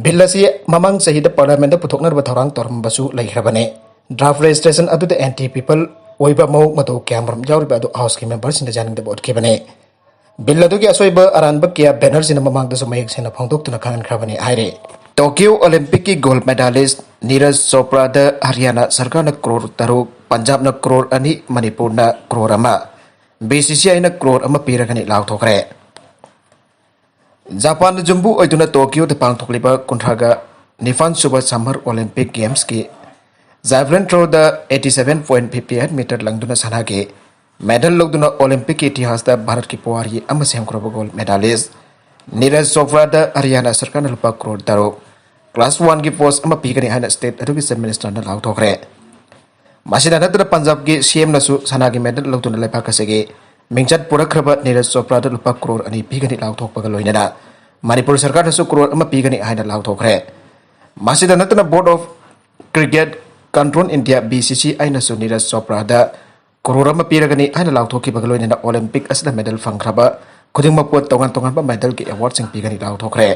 ꯕꯤꯜ ꯑꯁꯤ ꯃꯃꯥꯡ ꯆꯍꯤꯗ ꯄꯥꯔꯂꯤꯌꯥꯃꯦꯟꯠꯇ ꯄꯨꯊꯣꯛꯅꯅꯕ ꯊꯧꯔꯥꯡ ꯇꯧꯔꯝꯕꯁꯨ ꯂꯩꯈ꯭ꯔꯕꯅꯤ꯫ ꯗ꯭ꯔꯥꯐ ꯔꯦꯖꯤꯁꯇ꯭ꯔꯦꯁꯟ ꯑꯗꯨꯗ ꯑꯦꯟꯇꯤ ꯄꯤꯄꯜ ꯑꯣꯏꯕ ꯃꯑꯣꯡ ꯃꯇꯧ ꯀꯌꯥꯃꯔꯨꯝ ꯌꯥꯎꯔꯤꯕ ꯑꯗꯨ ꯍꯥꯎꯁꯀꯤ ꯃꯦꯝꯕꯔꯁꯤꯡꯅ ꯌꯥꯅꯤꯡꯗꯕ ꯎꯠꯈꯤꯕꯅꯤ꯫ ꯕꯤꯜ ꯑꯗꯨꯒꯤ ꯑꯁꯣꯏꯕ ꯑꯔꯥꯟꯕ ꯀꯌꯥ ꯕꯦꯅꯔꯖꯤꯅ ꯃꯃꯥꯡꯗꯁꯨ ꯃꯌꯦꯛ ꯁꯦꯡꯅ ꯐꯣꯡꯗꯣꯛꯇꯨꯅ ꯈꯪꯍꯟꯈ꯭ꯔꯕꯅꯤ ꯍꯥꯏꯔꯤ꯫ ꯇꯣꯀꯤꯌꯣ ꯑꯣꯂꯤꯝꯄꯤꯛꯀꯤ ꯒꯣꯜꯗ ꯃꯦꯗꯥꯂꯤꯁ ꯅꯤꯔꯖ ꯆꯣꯄ꯭ꯔꯥꯗ ꯍꯔꯤꯌꯥꯅꯥ ꯁꯔꯀꯥꯔꯅ ꯀ꯭ꯔꯣꯔ ꯇꯔꯨꯛ, ꯄꯟꯖꯥꯕꯅ ꯀ꯭ꯔꯣꯔ ꯑꯅꯤ, ꯃꯅꯤꯄꯨꯔꯅ ꯀ꯭ꯔꯣꯔ ꯑꯃ, ꯕꯤ ꯁꯤ ꯁꯤ ꯑꯥꯏꯅ ꯀ꯭ꯔꯣꯔ ꯑꯃ ꯄꯤꯔꯒꯅꯤ ꯂꯥꯎꯊꯣꯛꯈ꯭ꯔꯦ꯫ ꯖꯄꯥꯟꯗ ꯌꯨꯝꯕꯨ ꯑꯣꯏꯗꯨꯅ ꯇꯣꯀꯤꯌꯣꯗ ꯄꯥꯡꯊꯣꯛꯂꯤꯕ ꯀꯨꯟꯊ꯭ꯔꯥꯒ ꯅꯤꯄꯥꯟ ꯁꯨꯕ ꯁꯝꯃꯔ ꯑꯣꯂꯤꯝꯄꯤꯛ ꯒꯦꯝꯁꯀꯤ ꯖꯥꯚꯂꯤꯟ ꯊ꯭ꯔꯣꯗ eighty seven point five eight meter ꯂꯪꯗꯨꯅ ꯁꯥꯟꯅꯈꯤ꯫ ꯃꯦꯗꯜ ꯂꯧꯗꯨꯅ ꯑꯣꯂꯤꯝꯄꯤꯛꯀꯤ ꯏꯇꯤꯍꯥꯁꯇ ꯚꯥꯔꯠꯀꯤ ꯄꯨꯋꯥꯔꯤ ꯑꯃ ꯁꯦꯝꯈ꯭ꯔꯕ ꯒꯣꯜ ꯃꯦꯗꯥꯂꯤꯁ ꯅꯤꯔꯖ ꯆꯣꯄ꯭ꯔꯥꯗ ꯍꯔꯤꯌꯥꯅꯥ ꯁꯔꯀꯥꯔꯅ ꯂꯨꯄꯥ ꯀ꯭ꯔꯣꯔ ꯇꯔꯨꯛ, ꯀ꯭ꯂꯥꯁ ꯋꯥꯟꯒꯤ ꯄꯣꯁ ꯑꯃ ꯄꯤꯒꯅꯤ ꯍꯥꯏꯅ ꯁ꯭ꯇꯦꯠ ꯑꯗꯨꯒꯤ ꯆꯤꯐ ꯃꯤꯅꯤꯁꯇꯔꯅ ꯂꯥꯎꯊꯣꯛꯈ꯭ꯔꯦ꯫ ꯃꯁꯤꯗ ꯅꯠꯇꯅ ꯄꯟꯖꯥꯕꯀꯤ ꯁꯤ ꯑꯦꯝꯅꯁꯨ ꯁꯅꯥꯒꯤ ꯃꯦꯗꯜ ꯂꯧꯗꯨꯅ ꯂꯩꯕꯥꯛ ꯑꯁꯤꯒꯤ ꯃꯤꯡꯆꯠ ꯄꯨꯔꯛꯈ꯭ꯔꯕ ꯅꯤꯔꯖ ꯆꯣꯄ꯭ꯔꯥꯗ ꯂꯨꯄꯥ ꯀ꯭ꯔꯣꯔ ꯑꯅꯤ ꯄꯤꯒꯅꯤ ꯂꯥꯎꯊꯣꯛꯄꯒ ꯂꯣꯏꯅꯅ ꯃꯅꯤꯄꯨꯔ ꯁꯔꯀꯥꯔꯅꯁꯨ ꯀ꯭ꯔꯣꯔ ꯑꯃ ꯄꯤꯒꯅꯤ ꯍꯥꯏꯅ ꯂꯥꯎꯊꯣꯛꯈ꯭ꯔꯦ꯫ ꯃꯁꯤꯗ ꯅꯠꯇꯅ board of cricket control India, B C C ꯑꯥꯏꯅꯁꯨ Neeraj ꯆꯣꯄ꯭ꯔꯥꯗ crore ꯑꯃ ꯄꯤꯔꯒꯅꯤ ꯍꯥꯏꯅ ꯂꯥꯎꯊꯣꯛꯈꯤꯕꯒ ꯂꯣꯏꯅꯅ ꯑꯣꯂꯤꯝꯄꯤꯛ ꯑꯁꯤꯗ ꯃꯦꯗꯜ ꯐꯪꯈ꯭ꯔꯕ ꯈꯨꯗꯤꯡꯃꯛꯄꯨ ꯇꯣꯉꯥꯟ ꯇꯣꯉꯥꯟꯕ ꯃꯦꯗꯜꯒꯤ ꯑꯦꯋꯥꯔꯗꯁꯤꯡ ꯄꯤꯒꯅꯤ ꯂꯥꯎꯊꯣꯛꯈ꯭ꯔꯦ꯫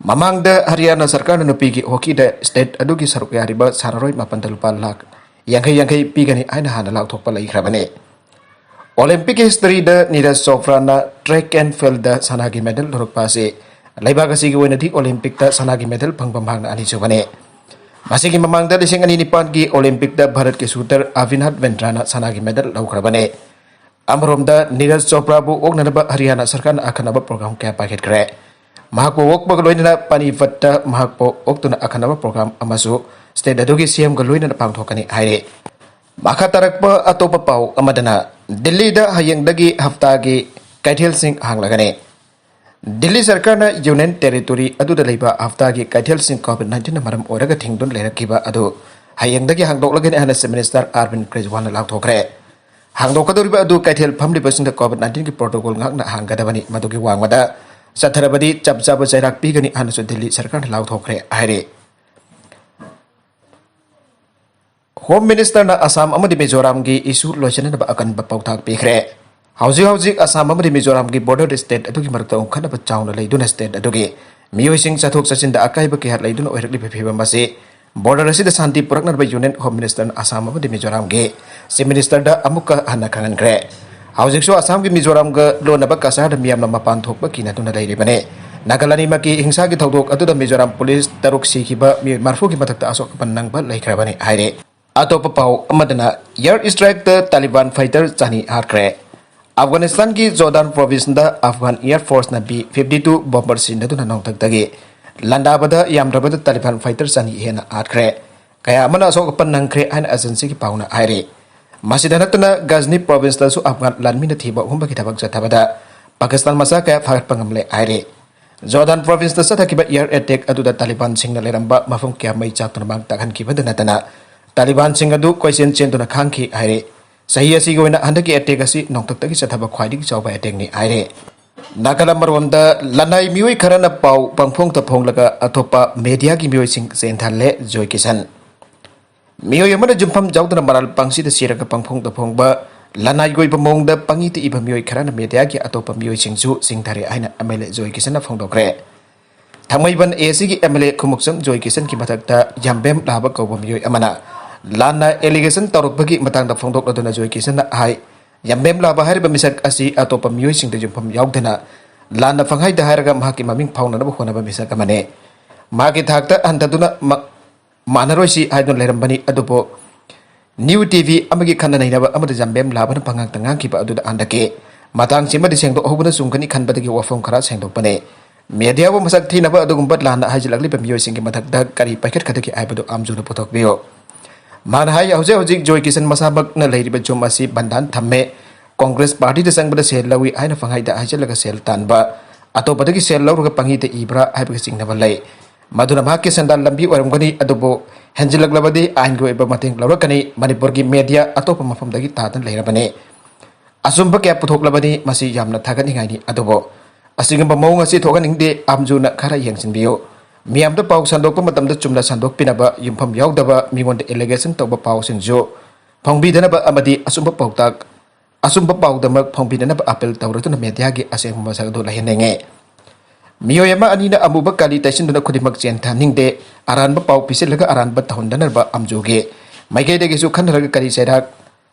ꯃꯃꯥꯡꯗ ꯍꯔꯤꯌꯥꯅꯥ ꯁꯔꯀꯥꯔꯅ ꯅꯨꯄꯤꯒꯤ ꯍꯣꯀꯤꯗ ꯁ꯭ꯇꯦꯠ ꯑꯗꯨꯒꯤ ꯁꯔꯨꯛ ꯌꯥꯔꯤꯕ ꯁꯥꯟꯅꯔꯣꯏ ꯃꯥꯄꯟꯗ ꯂꯨꯄꯥ ꯂꯥꯈ ꯌꯥꯡꯈꯩ ꯌꯥꯡꯈꯩ ꯄꯤꯒꯅꯤ ꯍꯥꯏꯅ ꯍꯥꯟꯅ ꯂꯥꯎꯊꯣꯛꯄ ꯂꯩꯈ꯭ꯔꯕꯅꯤ꯫ ꯑꯣꯂꯤꯝꯄꯤꯛꯀꯤ ꯍꯤꯁꯇꯔꯤꯗ ꯅꯤꯔꯖ ꯆꯣꯄ꯭ꯔꯥꯅ ꯇ꯭ꯔꯦꯛ ꯑꯦꯟ ꯐꯤꯜꯗ ꯁꯅꯥꯒꯤ ꯃꯦꯗꯜ ꯂꯧꯔꯛꯄ ꯑꯁꯤ ꯂꯩꯕꯥꯛ ꯑꯁꯤꯒꯤ ꯑꯣꯏꯅꯗꯤ ꯑꯣꯂꯤꯝꯄꯤꯛꯇ ꯁꯅꯥꯒꯤ ꯃꯦꯗꯜ ꯐꯪꯕ ꯃꯍꯥꯛꯅ ꯑꯅꯤꯁꯨꯕꯅꯤ꯫ ꯃꯁꯤꯒꯤ ꯃꯃꯥꯡꯗ ꯂꯤꯁꯤꯡ ꯑꯅꯤ ꯅꯤꯄꯥꯟꯒꯤ ꯑꯣꯂꯤꯝꯄꯤꯛꯇ ꯚꯥꯔꯠꯀꯤ ꯁꯨꯇꯔ ꯑꯚꯤꯅꯥꯊ ꯕꯤꯟꯗ꯭ꯔꯥꯅ ꯁꯅꯥꯒꯤ ꯃꯦꯗꯜ ꯂꯧꯈ꯭ꯔꯕꯅꯤ꯫ ꯑꯃꯔꯣꯝꯗ ꯅꯤꯔꯖ ꯆꯣꯄ꯭ꯔꯥꯕꯨ ꯑꯣꯛꯅꯅꯕ ꯍꯔꯤꯌꯥꯅꯥ ꯁꯔꯀꯥꯔꯅ ꯑꯈꯟꯅꯕ ꯄ꯭ꯔꯣꯒ꯭ꯔꯥꯝ ꯀꯌꯥ ꯄꯥꯏꯈꯠꯈ꯭ꯔꯦ꯫ ꯃꯍꯥꯛꯄꯨ ꯑꯣꯛꯄꯒ ꯂꯣꯏꯅꯅ ꯄꯥꯅꯤꯄꯠꯇ ꯃꯍꯥꯛꯄꯨ ꯑꯣꯛꯇꯨꯅ ꯑꯈꯟꯅꯕ ꯄ꯭ꯔꯣꯒ꯭ꯔꯥꯝ ꯑꯃꯁꯨ ꯁ꯭ꯇꯦꯠ ꯑꯗꯨꯒꯤ ꯁꯤ ꯑꯦꯝꯒ ꯂꯣꯏꯅꯅ ꯄꯥꯡꯊꯣꯛꯀꯅꯤ ꯍꯥꯏꯔꯤ꯫ ꯃꯈꯥ ꯇꯥꯔꯛꯄ ꯑꯇꯣꯞꯄ ꯄꯥꯎ ꯑꯃꯗꯅ, ꯗꯤꯜꯂꯤꯗ ꯍꯌꯦꯡꯗꯒꯤ ꯍꯞꯇꯥꯒꯤ ꯀꯩꯊꯦꯜꯁꯤꯡ ꯍꯥꯡꯂꯒꯅꯤ꯫ ꯗꯤꯜꯂꯤ ꯁꯔꯀꯥꯔꯅ ꯌꯨꯅꯤꯌꯟ ꯇꯦꯔꯤꯇꯣꯔꯤ ꯑꯗꯨꯗ ꯂꯩꯕ ꯍꯞꯇꯥꯒꯤ ꯀꯩꯊꯦꯜꯁꯤꯡ ꯀꯣꯚꯤꯗ ꯅꯥꯏꯟꯇꯤꯟꯅ ꯃꯔꯝ ꯑꯣꯏꯔꯒ ꯊꯤꯡꯗꯨꯅ ꯂꯩꯔꯛꯈꯤꯕ ꯑꯗꯨ ꯍꯌꯦꯡꯗꯒꯤ ꯍꯥꯡꯗꯣꯛꯂꯒꯅꯤ ꯍꯥꯏꯅ ꯆꯤꯐ ꯃꯤꯅꯤꯁꯇꯔ ꯑꯔꯕꯤꯟꯗ ꯀꯦꯖ꯭ꯔꯤꯋꯥꯜꯅ ꯂꯥꯎꯊꯣꯛꯈ꯭ꯔꯦ꯫ ꯍꯥꯡꯗꯣꯛꯀꯗꯧꯔꯤꯕ ꯑꯗꯨ ꯀꯩꯊꯦꯜ ꯐꯝꯂꯤꯕꯁꯤꯡꯗ ꯀꯣꯚꯤꯗ ꯅꯥꯏꯟꯇꯤꯟꯒꯤ ꯄ꯭ꯔꯣꯇꯣꯀꯣꯜ ꯉꯥꯛꯅ ꯍꯥꯡꯒꯗꯕꯅꯤ, ꯃꯗꯨꯒꯤ ꯋꯥꯡꯃꯗ ꯆꯠꯊꯔꯕꯗꯤ ꯆꯞ ꯆꯥꯕ ꯆꯩꯔꯥꯛ ꯄꯤꯒꯅꯤ ꯍꯥꯏꯅꯁꯨ ꯗꯤꯜꯂꯤ ꯁꯔꯀꯥꯔꯅ ꯂꯥꯎꯊꯣꯛꯈ꯭ꯔꯦ ꯍꯥꯏꯔꯤ꯫ ꯍꯣꯝ ꯃꯤꯅꯤꯁꯇꯔꯅ ꯑꯁꯥꯝ ꯑꯃꯗꯤ ꯃꯤꯖꯣꯔꯥꯝꯒꯤ ꯏꯁꯨ ꯂꯣꯏꯁꯤꯟꯅꯅꯕ ꯑꯀꯟꯕ ꯄꯥꯎꯇꯥꯛ ꯄꯤꯈ꯭ꯔꯦ꯫ ꯍꯧꯖꯤꯛ ꯍꯧꯖꯤꯛ ꯑꯁꯥꯝ ꯑꯃꯗꯤ ꯃꯤꯖꯣꯔꯥꯝꯒꯤ ꯕꯣꯔꯗꯔ ꯁ꯭ꯇꯦꯠ ꯑꯗꯨꯒꯤ ꯃꯔꯛꯇ ꯎꯪꯈꯠꯅꯕ ꯆꯥꯎꯅ ꯂꯩꯗꯨꯅ ꯁ꯭ꯇꯦꯠ ꯑꯗꯨꯒꯤ ꯃꯤꯑꯣꯏꯁꯤꯡ ꯆꯠꯊꯣꯛ ꯆꯠꯁꯤꯟꯗ ꯑꯀꯥꯏꯕ ꯀꯌꯥ ꯂꯩꯗꯨꯅ ꯑꯣꯏꯔꯛꯂꯤꯕ ꯐꯤꯕꯝ ꯑꯁꯤ ꯕꯣꯔꯗꯔ ꯑꯁꯤꯗ ꯁꯥꯟꯇꯤ ꯄꯨꯔꯛꯅꯅꯕ ꯌꯨꯅꯤꯌꯟ ꯍꯣꯝ ꯃꯤꯅꯤꯁꯇꯔꯅ ꯑꯁꯥꯝ ꯑꯃꯗꯤ ꯃꯤꯖꯣꯔꯥꯝꯒꯤ ꯆꯤꯐ ꯃꯤꯅꯤꯁꯇꯔꯗ ꯑꯃꯨꯛꯀ ꯍꯟꯅ ꯈꯪꯍꯟꯈ꯭ꯔꯦ꯫ ꯍꯧꯖꯤꯛꯁꯨ ꯑꯁꯥꯝꯒꯤ ꯃꯤꯖꯣꯔꯥꯝꯒ ꯂꯣꯟꯅꯕ ꯀꯆꯥꯔꯗ ꯃꯤꯌꯥꯝꯅ ꯃꯄꯥꯟ ꯊꯣꯛꯄ ꯀꯤꯅꯗꯨꯅ ꯂꯩꯔꯤꯕꯅꯤ꯫ ꯅꯥꯒꯜ ꯑꯅꯤꯃꯛꯀꯤ ꯍꯤꯡꯁꯥꯒꯤ ꯊꯧꯗꯣꯛ ꯑꯗꯨꯗ ꯃꯤꯖꯣꯔꯥꯝ ꯄꯨꯂꯤꯁ ꯇꯔꯨꯛ ꯁꯤꯈꯤꯕ, ꯃꯤꯑꯣꯏ ꯃꯔꯤꯐꯨꯒꯤ ꯃꯊꯛꯇ ꯑꯁꯣꯛ ꯑꯄꯟ ꯅꯪꯕ ꯂꯩꯈ꯭ꯔꯕꯅꯤ ꯍꯥꯏꯔꯤ꯫ ꯑꯇꯣꯞꯄ ꯄꯥꯎ ꯑꯃꯗꯅ, ꯑꯦꯌꯔ ꯁ꯭ꯇ꯭ꯔꯥꯏꯛꯇ ꯇꯥꯂꯤꯕꯥꯟ ꯐꯥꯏꯇꯔ ꯆꯅꯤ ꯍꯥꯠꯈ꯭ꯔꯦ꯫ ꯑꯐꯒꯥꯅꯤꯁꯇꯥꯟꯒꯤ ꯖꯣꯔꯗꯥꯟ ꯄ꯭ꯔꯣꯚꯤꯟꯁꯇ ꯑꯐꯒꯥꯟ ꯑꯦꯌꯔ ꯐꯣꯔꯁꯅ ꯕꯤ ꯐꯤꯐꯇꯤ ꯇꯨ ꯕꯣꯝꯕꯔ ꯁꯤꯖꯤꯟꯅꯗꯨꯅ ꯅꯣꯡꯊꯛꯇꯒꯤ ꯂꯥꯟꯗꯥꯕꯗ ꯌꯥꯝꯗ꯭ꯔꯕꯗ ꯇꯥꯂꯤꯕꯥꯟ ꯐꯥꯏꯇꯔ ꯆꯅꯤ ꯍꯦꯟꯅ ꯍꯥꯠꯈ꯭ꯔꯦ꯫ ꯀꯌꯥ ꯑꯃꯅ ꯑꯁꯣꯛ ꯑꯄꯟ ꯅꯪꯈ꯭ꯔꯦ ꯍꯥꯏꯅ ꯑꯦꯖꯦꯟꯁꯤꯒꯤ ꯄꯥꯎꯅ ꯍꯥꯏꯔꯤ꯫ ꯃꯁꯤꯗ ꯅꯠꯇꯅ ꯒꯖꯅꯤ ꯄ꯭ꯔꯣꯚꯤꯟꯁꯇꯁꯨ ꯑꯐꯒꯥꯟ ꯂꯥꯟꯃꯤꯅ ꯊꯤꯕ ꯍꯨꯝꯕꯒꯤ ꯊꯕꯛ ꯆꯠꯊꯕꯗ ꯄꯥꯀꯤꯁꯇꯥꯟ ꯃꯆꯥ ꯀꯌꯥ ꯐꯥꯒꯠꯄ ꯉꯝꯂꯦ ꯍꯥꯏꯔꯤ꯫ ꯖꯣꯔꯗꯥꯟ ꯄ꯭ꯔꯣꯚꯤꯟꯁꯇ ꯆꯠꯊꯈꯤꯕ ꯑꯦꯌꯔ ꯑꯦꯇꯦꯛ ꯑꯗꯨꯗ ꯇꯥꯂꯤꯕꯥꯟꯁꯤꯡꯅ ꯂꯩꯔꯝꯕ ꯃꯐꯝ ꯀꯌꯥ ꯃꯩ ꯆꯥꯛꯇꯨꯅ ꯃꯥꯡ ꯇꯥꯛꯍꯟꯈꯤꯕꯗꯨ ꯅꯠꯇꯅ ꯇꯥꯂꯤꯕꯥꯟꯁꯤꯡ ꯑꯗꯨ ꯀꯣꯏꯆꯦꯟ ꯆꯦꯟꯗꯨꯅ ꯈꯥꯡꯈꯤ ꯍꯥꯏꯔꯤ꯫ ꯆꯍꯤ ꯑꯁꯤꯒꯤ ꯑꯣꯏꯅ ꯍꯟꯗꯛꯀꯤ ꯑꯦꯇꯦꯛ ꯑꯁꯤ ꯅꯣꯡꯊꯛꯇꯒꯤ ꯆꯠꯊꯕ ꯈ꯭ꯋꯥꯏꯗꯒꯤ ꯆꯥꯎꯕ ꯑꯦꯇꯦꯛꯅꯤ ꯍꯥꯏꯔꯤ꯫ ꯅꯥꯒꯥꯂꯝ ꯃꯔꯣꯝꯗ ꯂꯅꯥꯏ ꯃꯤꯑꯣꯏ ꯈꯔꯅ ꯄꯥꯎ ꯄꯪꯐꯣꯡꯗ ꯐꯣꯡꯂꯒ ꯑꯇꯣꯞꯄ ꯃꯦꯗꯤꯌꯥꯒꯤ ꯃꯤꯑꯣꯏꯁꯤꯡ ꯆꯦꯟꯊꯍꯜꯂꯦ꯫ ꯖꯣꯏ ꯀꯤꯁꯟ꯫ ꯃꯤꯑꯣꯏ ꯑꯃꯅ ꯌꯨꯝꯐꯝ ꯌꯥꯎꯗꯅ ꯃꯔꯥꯜ ꯄꯪꯁꯤꯗ ꯁꯤꯔꯒ ꯄꯪꯐꯣꯡꯗ ꯐꯣꯡꯕ ꯂꯅꯥꯏꯒꯤ ꯑꯣꯏꯕ ꯃꯑꯣꯡꯗ ꯄꯪꯏꯇ ꯏꯕ ꯃꯤꯑꯣꯏ ꯈꯔꯅ ꯃꯦꯗꯤꯌꯥꯒꯤ ꯑꯇꯣꯞꯄ ꯃꯤꯑꯣꯏꯁꯤꯡꯁꯨ ꯆꯤꯡꯊꯔꯦ ꯍꯥꯏꯅ ꯑꯦꯝ ꯑꯦꯜ ꯑꯦ ꯖꯣꯏ ꯀꯤꯁꯟꯅ ꯐꯣꯡꯗꯣꯛꯈ꯭ꯔꯦ꯫ ꯊꯥꯡꯃꯩꯕꯟ ꯑꯦ ꯁꯤꯒꯤ ꯑꯦꯝ ꯑꯦꯜ ꯑꯦ ꯈꯨꯃꯨꯛꯆꯝ ꯖꯣꯏ ꯀꯤꯁꯟꯒꯤ ꯃꯊꯛꯇ ꯌꯥꯝꯕꯦꯝ ꯂꯥꯕ ꯀꯧꯕ ꯃꯤꯑꯣꯏ ꯑꯃꯅ ꯂꯥꯟꯅ ꯑꯦꯂꯤꯒꯦꯁꯟ ꯇꯧꯔꯛꯄꯒꯤ ꯃꯇꯥꯡꯗ ꯐꯣꯡꯗꯣꯛꯂꯗꯨꯅ ꯖꯣꯏ ꯀꯤꯁꯟꯅ ꯍꯥꯏ, ꯌꯥꯝꯕꯦꯝ ꯂꯥꯕ ꯍꯥꯏꯔꯤꯕ ꯃꯤꯁꯛ ꯑꯁꯤ ꯑꯇꯣꯞꯄ ꯃꯤꯑꯣꯏꯁꯤꯡꯗ ꯌꯨꯝꯐꯝ ꯌꯥꯎꯗꯅ ꯂꯥꯟꯅ ꯄꯪꯍꯥꯏꯗ ꯍꯥꯏꯔꯒ ꯃꯍꯥꯛꯀꯤ ꯃꯃꯤꯡ ꯐꯥꯎꯅꯅꯕ ꯍꯣꯠꯅꯕ ꯃꯤꯁꯛ ꯑꯃꯅꯤ꯫ ꯃꯍꯥꯛꯀꯤ ꯊꯥꯛꯇ ꯍꯟꯊꯗꯨꯅ ꯃ-, ꯃꯥꯟꯅꯔꯣꯏꯁꯤ ꯍꯥꯏꯗꯨꯅ ꯂꯩꯔꯝꯕꯅꯤ꯫ ꯑꯗꯨꯕꯨ ꯅ꯭ꯌꯨ ꯇꯤ ꯚꯤ ꯑꯃꯒꯤ ꯈꯟꯅ ꯅꯩꯅꯕ ꯑꯃꯗ ꯌꯥꯝꯕꯦꯝ ꯂꯥꯕꯅ ꯄꯉꯥꯡꯇ ꯉꯥꯡꯈꯤꯕ ꯑꯗꯨꯗ ꯍꯟꯗꯛꯀꯤ ꯃꯇꯥꯡꯁꯤꯃꯗꯤ ꯁꯦꯡꯗꯣꯛꯍꯧꯕꯅ ꯆꯨꯝꯒꯅꯤ ꯈꯟꯕꯗꯒꯤ ꯋꯥꯐꯝ ꯈꯔ ꯁꯦꯡꯗꯣꯛꯄꯅꯤ꯫ ꯃꯦꯗꯤꯌꯥꯕꯨ ꯃꯁꯛ ꯊꯤꯅꯕ ꯑꯗꯨꯒꯨꯝꯕ ꯂꯥꯟꯅ ꯍꯥꯏꯖꯤꯜꯂꯛꯂꯤꯕ ꯃꯤꯑꯣꯏꯁꯤꯡꯒꯤ ꯃꯊꯛꯇ ꯀꯔꯤ ꯄꯥꯏꯈꯠꯀꯗꯒꯦ ꯍꯥꯏꯕꯗꯨ ꯑꯥꯝꯖꯨꯅ ꯄꯨꯊꯣꯛꯄꯤꯌꯨ꯫ ꯃꯥꯅ ꯍꯥꯏ, ꯍꯧꯖꯤꯛ ꯍꯧꯖꯤꯛ ꯖꯣꯏ ꯀꯤꯁꯟ ꯃꯁꯥꯃꯛꯅ ꯂꯩꯔꯤꯕ ꯌꯨꯝ ꯑꯁꯤ ꯕꯟꯙꯥꯟ ꯊꯝꯃꯦ, ꯀꯣꯡꯒ꯭ꯔꯦꯁ ꯄꯥꯔꯇꯤꯗ ꯆꯪꯕꯗ ꯁꯦꯜ ꯂꯧꯏ ꯍꯥꯏꯅ ꯄꯪꯍꯥꯏꯗ ꯍꯥꯏꯖꯤꯜꯂꯒ ꯁꯦꯜ ꯇꯥꯟꯕ, ꯑꯇꯣꯞꯄꯗꯒꯤ ꯁꯦꯜ ꯂꯧꯔꯒ ꯄꯪꯏꯗ ꯏꯕ꯭ꯔꯥ ꯍꯥꯏꯕꯒꯤ ꯆꯤꯡꯅꯕ ꯂꯩ꯫ ꯃꯗꯨꯅ ꯃꯍꯥꯛꯀꯤ ꯁꯦꯟꯗꯥꯟ ꯂꯝꯕꯤ ꯑꯣꯏꯔꯝꯒꯅꯤ, ꯑꯗꯨꯕꯨ ꯍꯦꯟꯖꯤꯜꯂꯛꯂꯕꯗꯤ ꯑꯥꯏꯟꯒꯤ ꯑꯣꯏꯕ ꯃꯇꯦꯡ ꯂꯧꯔꯛꯀꯅꯤ꯫ ꯃꯅꯤꯄꯨꯔꯒꯤ ꯃꯦꯗꯤꯌꯥ ꯑꯇꯣꯞꯄ ꯃꯐꯝꯗꯒꯤ ꯇꯥꯗꯅ ꯂꯩꯔꯕꯅꯤ꯫ ꯑꯆꯨꯝꯕ ꯀꯌꯥ ꯄꯨꯊꯣꯛꯂꯕꯅꯤ, ꯃꯁꯤ ꯌꯥꯝꯅ ꯊꯥꯒꯠꯅꯤꯡꯉꯥꯏꯅꯤ꯫ ꯑꯗꯨꯕꯨ ꯑꯁꯤꯒꯨꯝꯕ ꯃꯑꯣꯡ ꯑꯁꯤ ꯊꯣꯛꯍꯟꯅꯤꯡꯗꯦ꯫ ꯑꯥꯝꯖꯨꯅ ꯈꯔ ꯌꯦꯡꯁꯤꯟꯕꯤꯌꯨ꯫ ꯃꯤꯌꯥꯝꯗ ꯄꯥꯎ ꯁꯟꯗꯣꯛꯄ ꯃꯇꯝꯗ ꯆꯨꯝꯅ ꯁꯟꯗꯣꯛꯄꯤꯅꯕ, ꯌꯨꯝꯐꯝ ꯌꯥꯎꯗꯕ, ꯃꯤꯉꯣꯟꯗ ꯑꯦꯂꯤꯒꯦꯁꯟ ꯇꯧꯕ ꯄꯥꯎꯁꯤꯡꯁꯨ ꯐꯣꯡꯕꯤꯗꯅꯕ ꯑꯃꯗꯤ ꯑꯆꯨꯝꯕ ꯄꯥꯎꯇꯥꯛ, ꯑꯆꯨꯝꯕ ꯄꯥꯎꯗꯃꯛ ꯐꯣꯡꯕꯤꯅꯅꯕ ꯑꯥꯄꯤꯜ ꯇꯧꯔꯗꯨꯅ ꯃꯦꯗꯤꯌꯥꯒꯤ ꯑꯁꯦꯡꯕ ꯃꯁꯛ ꯑꯗꯨ ꯂꯩꯍꯟꯅꯤꯡꯉꯤ꯫ ꯃꯤꯑꯣꯏ ꯑꯃ ꯑꯅꯤꯅ ꯑꯃꯨꯕ ꯀꯥꯂꯤ ꯇꯩꯁꯤꯟꯗꯨꯅ ꯈꯨꯗꯤꯡꯃꯛ ꯆꯦꯟꯊꯍꯟꯅꯤꯡꯗꯦ꯫ ꯑꯔꯥꯟꯕ ꯄꯥꯎ ꯄꯤꯁꯤꯜꯂꯒ ꯑꯔꯥꯟꯕ ꯇꯧꯍꯟꯗꯅꯕ ꯑꯥꯝꯖꯨꯒꯤ ꯃꯥꯏꯀꯩꯗꯒꯤꯁꯨ ꯈꯟꯅꯔꯒ ꯀꯔꯤ ꯆꯩꯔꯥꯛ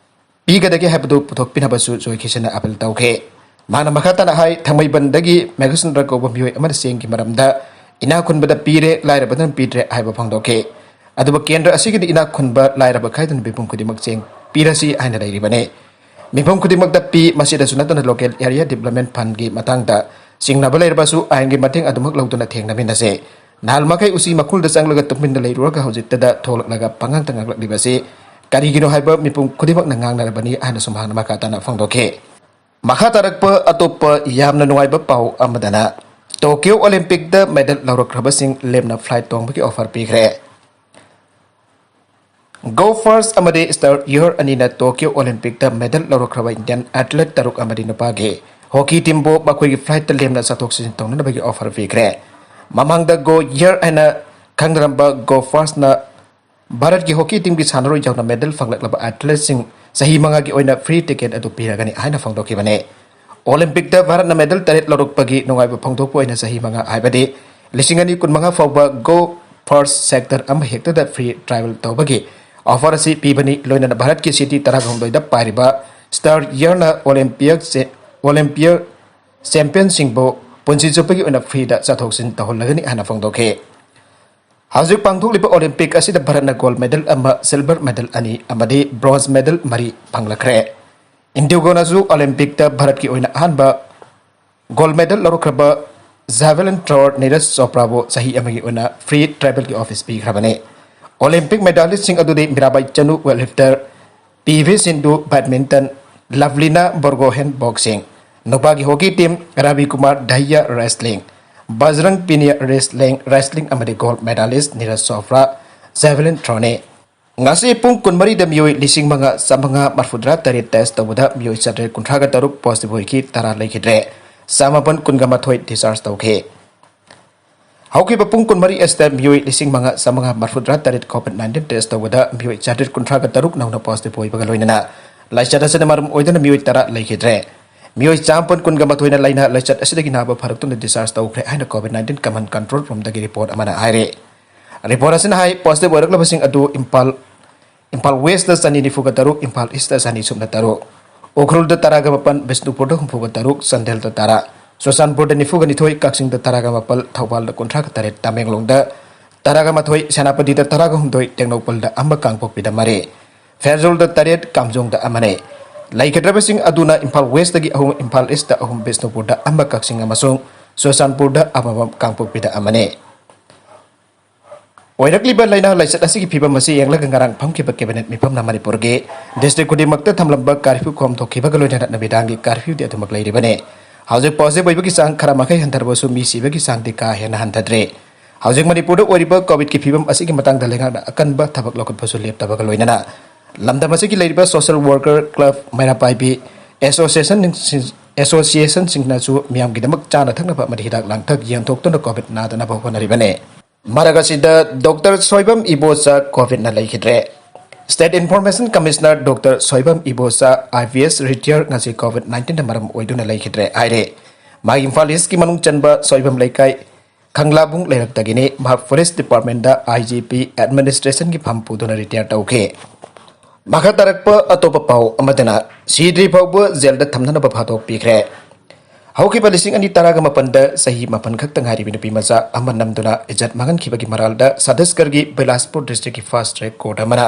ꯄꯤꯒꯗꯒꯦ ꯍꯥꯏꯕꯗꯨ ꯄꯨꯊꯣꯛꯄꯤꯅꯕꯁꯨ ꯖꯣꯏ ꯀꯤꯁꯟꯅ ꯑꯥꯄꯤꯜ ꯇꯧꯈꯤ꯫ ꯃꯥꯅ ꯃꯈꯥ ꯇꯥꯅ ꯍꯥꯏ, ꯊꯥꯡꯃꯩꯕꯟꯗꯒꯤ ꯃꯦꯘꯆꯟꯗ꯭ꯔ ꯀꯧꯕ ꯃꯤꯑꯣꯏ ꯑꯃꯅ ꯆꯦꯡꯒꯤ ꯃꯔꯝꯗ ꯏꯅꯥꯛ ꯈꯨꯟꯕꯗ ꯄꯤꯔꯦ, ꯂꯥꯏꯔꯕꯗꯅ ꯄꯤꯗ꯭ꯔꯦ ꯍꯥꯏꯕ ꯐꯣꯡꯗꯣꯛꯈꯤ꯫ ꯑꯗꯨꯕꯨ ꯀꯦꯟꯗ꯭ꯔ ꯑꯁꯤꯒꯤꯗꯤ ꯏꯅꯥꯛ ꯈꯨꯟꯕ ꯂꯥꯏꯔꯕ ꯈꯥꯏꯗꯅ ꯃꯤꯄꯨꯝ ꯈꯨꯗꯤꯡꯃꯛ ꯆꯦꯡ ꯄꯤꯔꯁꯤ ꯍꯥꯏꯅ ꯂꯩꯔꯤꯕꯅꯤ꯫ ꯃꯤꯄꯨꯝ ꯈꯨꯗꯤꯡꯃꯛꯇ ꯄꯤ꯫ ꯃꯁꯤꯗꯁꯨ ꯅꯠꯇꯅ ꯂꯣꯀꯦꯜ ꯑꯦꯔꯤꯌꯥ ꯗꯤꯕ꯭ꯂꯞꯃꯦꯟ ꯐꯟꯒꯤ ꯃꯇꯥꯡꯗ ꯆꯤꯡꯅꯕ ꯂꯩꯔꯕꯁꯨ ꯑꯥꯏꯟꯒꯤ ꯃꯇꯦꯡ ꯑꯗꯨꯃꯛ ꯂꯧꯗꯨꯅ ꯊꯦꯡꯅꯃꯤꯟꯅꯁꯦ꯫ ꯅꯍꯥꯜ ꯃꯈꯩ ꯎꯆꯤ ꯃꯈꯨꯜꯗ ꯆꯪꯂꯒ ꯇꯨꯃꯤꯟꯅ ꯂꯩꯔꯨꯔꯒ ꯍꯧꯖꯤꯛꯇꯗ ꯊꯣꯛꯂꯛꯂꯒ ꯄꯉꯥꯡꯇ ꯉꯥꯡꯂꯛꯂꯤꯕꯁꯤ ꯀꯔꯤꯒꯤꯅꯣ ꯍꯥꯏꯕ ꯃꯤꯄꯨꯝ ꯈꯨꯗꯤꯡꯃꯛꯅ ꯉꯥꯡꯅꯔꯕꯅꯤ ꯍꯥꯏꯅꯁꯨ ꯃꯍꯥꯛꯅ ꯃꯈꯥ ꯇꯥꯅ ꯐꯣꯡꯗꯣꯛꯈꯤ꯫ ꯃꯈꯥ ꯇꯥꯔꯛꯄ ꯑꯇꯣꯞꯄ ꯌꯥꯝꯅ ꯅꯨꯡꯉꯥꯏꯕ ꯄꯥꯎ ꯑꯃꯗꯅ, ꯇꯣꯀꯤꯌꯣ ꯑꯣꯂꯤꯝꯄꯤꯛꯇ ꯃꯦꯗꯜ ꯂꯧꯔꯛꯈ꯭ꯔꯕꯁꯤꯡ ꯂꯦꯝꯅ ꯐ꯭ꯂꯥꯏꯠ ꯇꯣꯡꯕꯒꯤ ꯑꯣꯐꯔ ꯄꯤꯈ꯭ꯔꯦ꯫ ꯒꯣ ꯐꯥꯔꯁ ꯑꯃꯗꯤ ꯁ꯭ꯇꯥꯔ ꯌꯔ ꯑꯅꯤꯅ ꯇꯣꯀꯤꯌꯣ ꯑꯣꯂꯤꯝꯄꯤꯛꯇ ꯃꯦꯗꯜ ꯂꯧꯔꯛꯈ꯭ꯔꯕ ꯏꯟꯗꯤꯌꯟ ꯑꯦꯊꯂꯦꯠ ꯇꯔꯨꯛ ꯑꯃꯗꯤ ꯅꯨꯄꯥꯒꯤ ꯍꯣꯀꯤ ꯇꯤꯝꯕꯨ ꯃꯈꯣꯏꯒꯤ ꯐ꯭ꯂꯥꯏꯠꯇ ꯂꯦꯝꯅ ꯆꯠꯊꯣꯛ ꯆꯠꯁꯤꯟ ꯇꯧꯅꯅꯕꯒꯤ ꯑꯣꯐꯔ ꯄꯤꯈ꯭ꯔꯦ꯫ ꯃꯃꯥꯡꯗ ꯒꯣ ꯌꯔ ꯍꯥꯏꯅ ꯈꯪꯅꯔꯝꯕ ꯒꯣ ꯐꯥꯔꯁꯅ ꯚꯥꯔꯠꯀꯤ ꯍꯣꯀꯤ ꯇꯤꯝꯒꯤ ꯁꯥꯟꯅꯔꯣꯏ ꯌꯥꯎꯅ ꯃꯦꯗꯜ ꯐꯪꯂꯛꯂꯕ ꯑꯦꯊꯂꯦꯠꯁꯤꯡ ꯆꯍꯤ ꯃꯉꯥꯒꯤ ꯑꯣꯏꯅ ꯐ꯭ꯔꯤ ꯇꯤꯀꯦꯠ ꯑꯗꯨ ꯄꯤꯔꯒꯅꯤ ꯍꯥꯏꯅ ꯐꯣꯡꯗꯣꯛꯈꯤꯕꯅꯤ꯫ ꯑꯣꯂꯤꯝꯄꯤꯛꯇ ꯚꯥꯔꯠꯅ ꯃꯦꯗꯜ ꯇꯔꯦꯠ ꯂꯧꯔꯛꯄꯒꯤ ꯅꯨꯡꯉꯥꯏꯕ ꯐꯣꯡꯗꯣꯛꯄ ꯑꯣꯏꯅ ꯆꯍꯤ ꯃꯉꯥ ꯍꯥꯏꯕꯗꯤ ꯂꯤꯁꯤꯡ ꯑꯅꯤ ꯀꯨꯟꯃꯉꯥ ꯐꯥꯎꯕ ꯒꯣ ꯐꯥꯔꯁ ꯁꯦꯛꯇꯔ ꯑꯃꯍꯦꯛꯇꯗ ꯐ꯭ꯔꯤ ꯇ꯭ꯔꯥꯏꯕꯦꯜ ꯇꯧꯕꯒꯤ ꯑꯣꯐꯔ ꯑꯁꯤ ꯄꯤꯕꯅꯤ꯫ ꯂꯣꯏꯅꯅ ꯚꯥꯔꯠꯀꯤ ꯁꯤꯇꯤ ꯇꯔꯥꯍꯨꯝꯗꯣꯏꯗ ꯄꯥꯏꯔꯤꯕ ꯁ꯭ꯇꯥꯔ ꯌꯔꯅ ꯑꯣꯂꯤꯝꯄꯤꯌꯛ ꯆꯦ-, ꯑꯣꯂꯤꯝꯄꯤꯌꯛ ꯆꯦꯝꯄꯤꯌꯟꯁꯤꯡꯕꯨ ꯄꯨꯟꯁꯤ ꯆꯨꯞꯄꯒꯤ ꯑꯣꯏꯅ ꯐ꯭ꯔꯤꯗ ꯆꯠꯊꯣꯛ ꯆꯠꯁꯤꯟ ꯇꯧꯍꯜꯂꯒꯅꯤ ꯍꯥꯏꯅ ꯐꯣꯡꯗꯣꯛꯈꯤ꯫ ꯍꯧꯖꯤꯛ ꯄꯥꯡꯊꯣꯛꯂꯤꯕ ꯑꯣꯂꯤꯝꯄꯤꯛ ꯑꯁꯤꯗ ꯚꯥꯔꯠꯅ ꯒꯣꯜꯗ ꯃꯦꯗꯜ ꯑꯃ, ꯁꯤꯜꯚꯔ ꯃꯦꯗꯜ ꯑꯅꯤ ꯑꯃꯗꯤ ꯕ꯭ꯔꯣꯟꯖ ꯃꯦꯗꯜ ꯃꯔꯤ ꯐꯪꯂꯛꯈ꯭ꯔꯦ꯫ ꯏꯟꯗꯤꯌꯣꯒꯣꯅꯁꯨ ꯑꯣꯂꯤꯝꯄꯤꯛꯇ ꯚꯥꯔꯠꯀꯤ ꯑꯣꯏꯅ ꯑꯍꯥꯟꯕ ꯒꯣꯜꯗ ꯃꯦꯗꯜ ꯂꯧꯔꯛꯈ꯭ꯔꯕ ꯖꯥꯚꯦꯂꯤꯟ ꯊ꯭ꯔꯣꯋꯔ ꯅꯤꯔꯖ ꯆꯣꯄ꯭ꯔꯥꯕꯨ ꯆꯍꯤ ꯑꯃꯒꯤ ꯑꯣꯏꯅ ꯐ꯭ꯔꯤ ꯇ꯭ꯔꯥꯏꯕꯦꯜꯒꯤ ꯑꯣꯐꯤꯁ ꯄꯤꯈ꯭ꯔꯕꯅꯤ꯫ ꯑꯣꯂꯤꯝꯄꯤꯛ ꯃꯦꯗꯥꯂꯤꯁꯁꯤꯡ ꯑꯗꯨꯗꯤ Mirabai Chanu, weight lifter, P V Sindhu, badminton, Lovlina Borgohain, boxing, ꯅꯨꯄꯥꯒꯤ hockey team, Ravi Kumar Dahiya, wrestling, Bajrang Punia, wrestling, wrestling ꯑꯃꯗꯤ gold medalist Neeraj Chopra, javelin ꯊ꯭ꯔꯣꯅꯤ꯫ ꯉꯁꯤ ꯄꯨꯡ ꯀꯨꯟꯃꯔꯤꯗ ꯃꯤꯑꯣꯏ ꯂꯤꯁꯤꯡ ꯃꯉꯥ ꯆꯥꯃꯉꯥ ꯃꯔꯐꯨꯇꯔꯥ ꯇꯔꯦꯠ ꯇꯦꯁ ꯇꯧꯕꯗ ꯃꯤꯑꯣꯏ ꯆꯥꯇ꯭ꯔꯦꯠ ꯀꯨꯟꯊ꯭ꯔꯥꯒ ꯇꯔꯨꯛ ꯄꯣꯖꯤꯇꯤꯚ ꯑꯣꯏꯈꯤ, ꯇꯔꯥ ꯂꯩꯈꯤꯗ꯭ꯔꯦ꯫ ꯆꯥꯃꯥꯄꯟ ꯀꯨꯟꯒ ꯃꯥꯊꯣꯏ ꯗꯤꯁꯆꯥꯔꯖ ꯇꯧꯈꯤ꯫ ꯍꯧꯈꯤꯕ ꯄꯨꯡ ꯀꯨꯟꯃꯔꯤ ꯑꯁꯤꯗ ꯃꯤꯑꯣꯏ ꯂꯤꯁꯤꯡ ꯃꯉꯥ ꯆꯥꯃꯉꯥ ꯃꯔꯐꯨꯇꯔꯥ ꯇꯔꯦꯠ ꯀꯣꯚꯤꯗ ꯅꯥꯏꯟꯇꯤꯟ ꯇꯦꯁ ꯇꯧꯕꯗ ꯃꯤꯑꯣꯏ ꯆꯥꯇ꯭ꯔꯦꯠ ꯀꯨꯟꯊ꯭ꯔꯥꯒ ꯇꯔꯨꯛ ꯅꯧꯅ ꯄꯣꯖꯤꯇꯤꯚ ꯑꯣꯏꯕꯒ ꯂꯣꯏꯅꯅ ꯂꯥꯏꯆꯠ ꯑꯁꯤꯅ ꯃꯔꯝ ꯑꯣꯏꯗꯨꯅ ꯃꯤꯑꯣꯏ ꯇꯔꯥ ꯂꯩꯈꯤꯗ꯭ꯔꯦ꯫ ꯃꯤꯑꯣꯏ ꯆꯥꯃꯥꯄꯟ ꯀꯨꯟꯒ ꯃꯥꯊꯣꯏꯅ ꯂꯥꯏꯅꯥ ꯂꯥꯏꯆꯠ ꯑꯁꯤꯗꯒꯤ ꯅꯥꯕ ꯐꯔꯛꯇꯨꯅ ꯗꯤꯁꯆꯥꯔꯖ ꯇꯧꯈ꯭ꯔꯦ ꯍꯥꯏꯅ ꯀꯣꯚꯤꯗ ꯅꯥꯏꯟꯇꯤꯟ ꯀꯃꯥꯟꯗ ꯀꯟꯇ꯭ꯔꯣꯜ ꯔꯨꯝꯗꯒꯤ ꯔꯤꯄꯣꯔꯠ ꯑꯃꯅ ꯍꯥꯏꯔꯤ꯫ ꯔꯤꯄꯣꯔꯠ ꯑꯁꯤꯅ ꯍꯥꯏ, ꯄꯣꯖꯤꯇꯤꯚ ꯑꯣꯏꯔꯛꯂꯕꯁꯤꯡ ꯑꯗꯨ ꯏꯝꯐꯥꯜ, ꯏꯝꯐꯥꯜ ꯋꯦꯁꯇ ꯆꯅꯤ ꯅꯤꯐꯨꯒ ꯇꯔꯨꯛ, ꯏꯝꯐꯥꯜ ꯏꯁꯇ ꯆꯅꯤ ꯁꯨꯞꯅ ꯇꯔꯨꯛ, ꯎꯈ꯭ꯔꯨꯜꯗ ꯇꯔꯥꯒ ꯃꯥꯄꯟ, ꯕꯤꯁꯅꯨꯄꯨꯔꯗ ꯍꯨꯝꯐꯨꯒ ꯇꯔꯨꯛ, ꯆꯥꯟꯗꯦꯜꯗ ꯇꯔꯥ, ꯆꯨꯔꯆꯥꯟꯄꯨꯔꯗ ꯅꯤꯐꯨꯒ ꯅꯤꯊꯣꯏ, ꯀꯛꯆꯤꯡꯗ ꯇꯔꯥꯒ ꯃꯥꯄꯜ, ꯊꯧꯕꯥꯜꯗ ꯀꯨꯟꯊ꯭ꯔꯥꯒ ꯇꯔꯦꯠ, ꯇꯃꯦꯡꯂꯣꯡꯗ ꯇꯔꯥꯒ ꯃꯥꯊꯣꯏ, ꯁꯦꯅꯥꯄꯇꯤꯗ ꯇꯔꯥꯒ ꯍꯨꯝꯗꯣꯏ, ꯇꯦꯡꯅꯧꯄꯜꯗ ꯑꯃ, ꯀꯥꯡꯄꯣꯛꯄꯤꯗ ꯃꯔꯤ, ꯐꯦꯔꯖꯣꯜꯗ ꯇꯔꯦꯠ, ꯀꯥꯝꯖꯣꯡꯗ ꯑꯃꯅꯤ꯫ ꯂꯩꯈꯤꯗ꯭ꯔꯕꯁꯤꯡ ꯑꯗꯨꯅ ꯏꯝꯐꯥꯜ ꯋꯦꯁꯇꯒꯤ ꯑꯍꯨꯝ, ꯏꯝꯐꯥꯜ ꯏꯁꯇ ꯑꯍꯨꯝ, ꯕꯤꯁꯅꯨꯄꯨꯔꯗ ꯑꯃ, ꯀꯛꯆꯤꯡ ꯑꯃꯁꯨꯡ ꯆꯨꯔꯆꯥꯟꯄꯨꯔꯗ ꯑꯃꯃꯝ, ꯀꯥꯡꯄꯣꯛꯄꯤꯗ ꯑꯃꯅꯤ꯫ ꯑꯣꯏꯔꯛꯂꯤꯕ ꯂꯥꯏꯅꯥ ꯂꯥꯏꯆꯠ ꯑꯁꯤꯒꯤ ꯐꯤꯕꯝ ꯑꯁꯤ ꯌꯦꯡꯂꯒ ꯉꯔꯥꯡ ꯐꯝꯈꯤꯕ cabinet ꯃꯤꯐꯝꯅ ꯃꯅꯤꯄꯨꯔꯒꯤ district ꯈꯨꯗꯤꯡꯃꯛꯇ ꯊꯝꯂꯝꯕ curfew ꯈꯣꯝꯗꯣꯛꯈꯤꯕꯒ ꯂꯣꯏꯅꯅ ꯅꯨꯃꯤꯗꯥꯡꯒꯤ curfewꯗꯤ ꯑꯗꯨꯃꯛ ꯂꯩꯔꯤꯕꯅꯤ꯫ ꯍꯧꯖꯤꯛ positive ꯑꯣꯏꯕꯒꯤ ꯆꯥꯡ ꯈꯔ ꯃꯈꯩ ꯍꯟꯊꯔꯕꯁꯨ ꯃꯤ ꯁꯤꯕꯒꯤ ꯆꯥꯡꯗꯤ ꯀꯥ ꯍꯦꯟꯅ ꯍꯟꯊꯗ꯭ꯔꯦ꯫ ꯍꯧꯖꯤꯛ ꯃꯅꯤꯄꯨꯔꯗ ꯑꯣꯏꯔꯤꯕ COVIDꯀꯤ ꯐꯤꯕꯝ ꯑꯁꯤꯒꯤ ꯃꯇꯥꯡꯗ ꯂꯩꯉꯥꯛꯅ ꯑꯀꯟꯕ ꯊꯕꯛ ꯂꯧꯈꯠꯄꯁꯨ ꯂꯦꯞꯇꯕꯒ ꯂꯣꯏꯅꯅ ꯂꯝꯗꯝ ꯑꯁꯤꯒꯤ ꯂꯩꯔꯤꯕ social worker, club, ꯃꯩꯔꯥ ꯄꯥꯏꯕꯤ association, associationꯁꯤꯡꯅꯁꯨ ꯃꯤꯌꯥꯝꯒꯤꯗꯃꯛ ꯆꯥꯅ ꯊꯛꯅꯕ ꯑꯃꯗꯤ ꯍꯤꯗꯥꯛ ꯂꯥꯡꯊꯛ ꯌꯦꯟꯊꯣꯛꯇꯨꯅ COVID ꯅꯥꯗꯅꯕ ꯍꯣꯠꯅꯔꯤꯕꯅꯤ꯫ ꯃꯔꯛ ꯑꯁꯤꯗ Doctor ꯁꯣꯏꯕꯝ ꯏꯕꯣꯆꯥ COVIDꯅ ꯂꯩꯈꯤꯗ꯭ꯔꯦ꯫ State Information Commissioner Doctor Soibam Ibocha, IPS retire, ꯉꯁꯤ COVID nineteenꯅ ꯃꯔꯝ ꯑꯣꯏꯗꯨꯅ ꯂꯩꯈꯤꯗ꯭ꯔꯦ ꯍꯥꯏꯔꯦ꯫ ꯃꯍꯥꯛ ꯏꯝꯐꯥꯜ Eastꯀꯤ ꯃꯅꯨꯡ ꯆꯟꯕ ꯁꯣꯏꯕꯝ ꯂꯩꯀꯥꯏ ꯈꯪꯂꯥꯕꯨꯡ ꯂꯩꯔꯛꯇꯒꯤꯅꯤ꯫ ꯃꯍꯥꯛ Forest Departmentꯇ IGP administrationꯒꯤ ꯐꯝ ꯄꯨꯗꯨꯅ retire ꯇꯧꯈꯤ꯫ ꯃꯈꯥ ꯇꯥꯔꯛꯄ ꯑꯇꯣꯞꯄ ꯄꯥꯎ ꯑꯃꯗꯅ, ꯁꯤꯗ꯭ꯔꯤ ꯐꯥꯎꯕ ꯖꯦꯜꯗ ꯊꯝꯅꯅꯕ ꯐꯥꯗꯣꯛꯄꯤꯈ꯭ꯔꯦ꯫ ꯍꯧꯈꯤꯕ ꯂꯤꯁꯤꯡ ꯑꯅꯤ ꯇꯔꯥꯒ ꯃꯥꯄꯟꯗ ꯆꯍꯤ ꯃꯥꯄꯟ ꯈꯛꯇ ꯉꯥꯏꯔꯤꯕ ꯅꯨꯄꯤ ꯃꯆꯥ ꯑꯃ ꯅꯝꯗꯨꯅ ꯏꯖꯠ ꯃꯥꯡꯍꯟꯈꯤꯕꯒꯤ ꯃꯔꯥꯜꯗ ꯆꯇꯤꯁꯒꯔꯒꯤ ꯕꯤꯂꯥꯁꯄꯨꯔ districtꯀꯤ fast track court ꯑꯃꯅ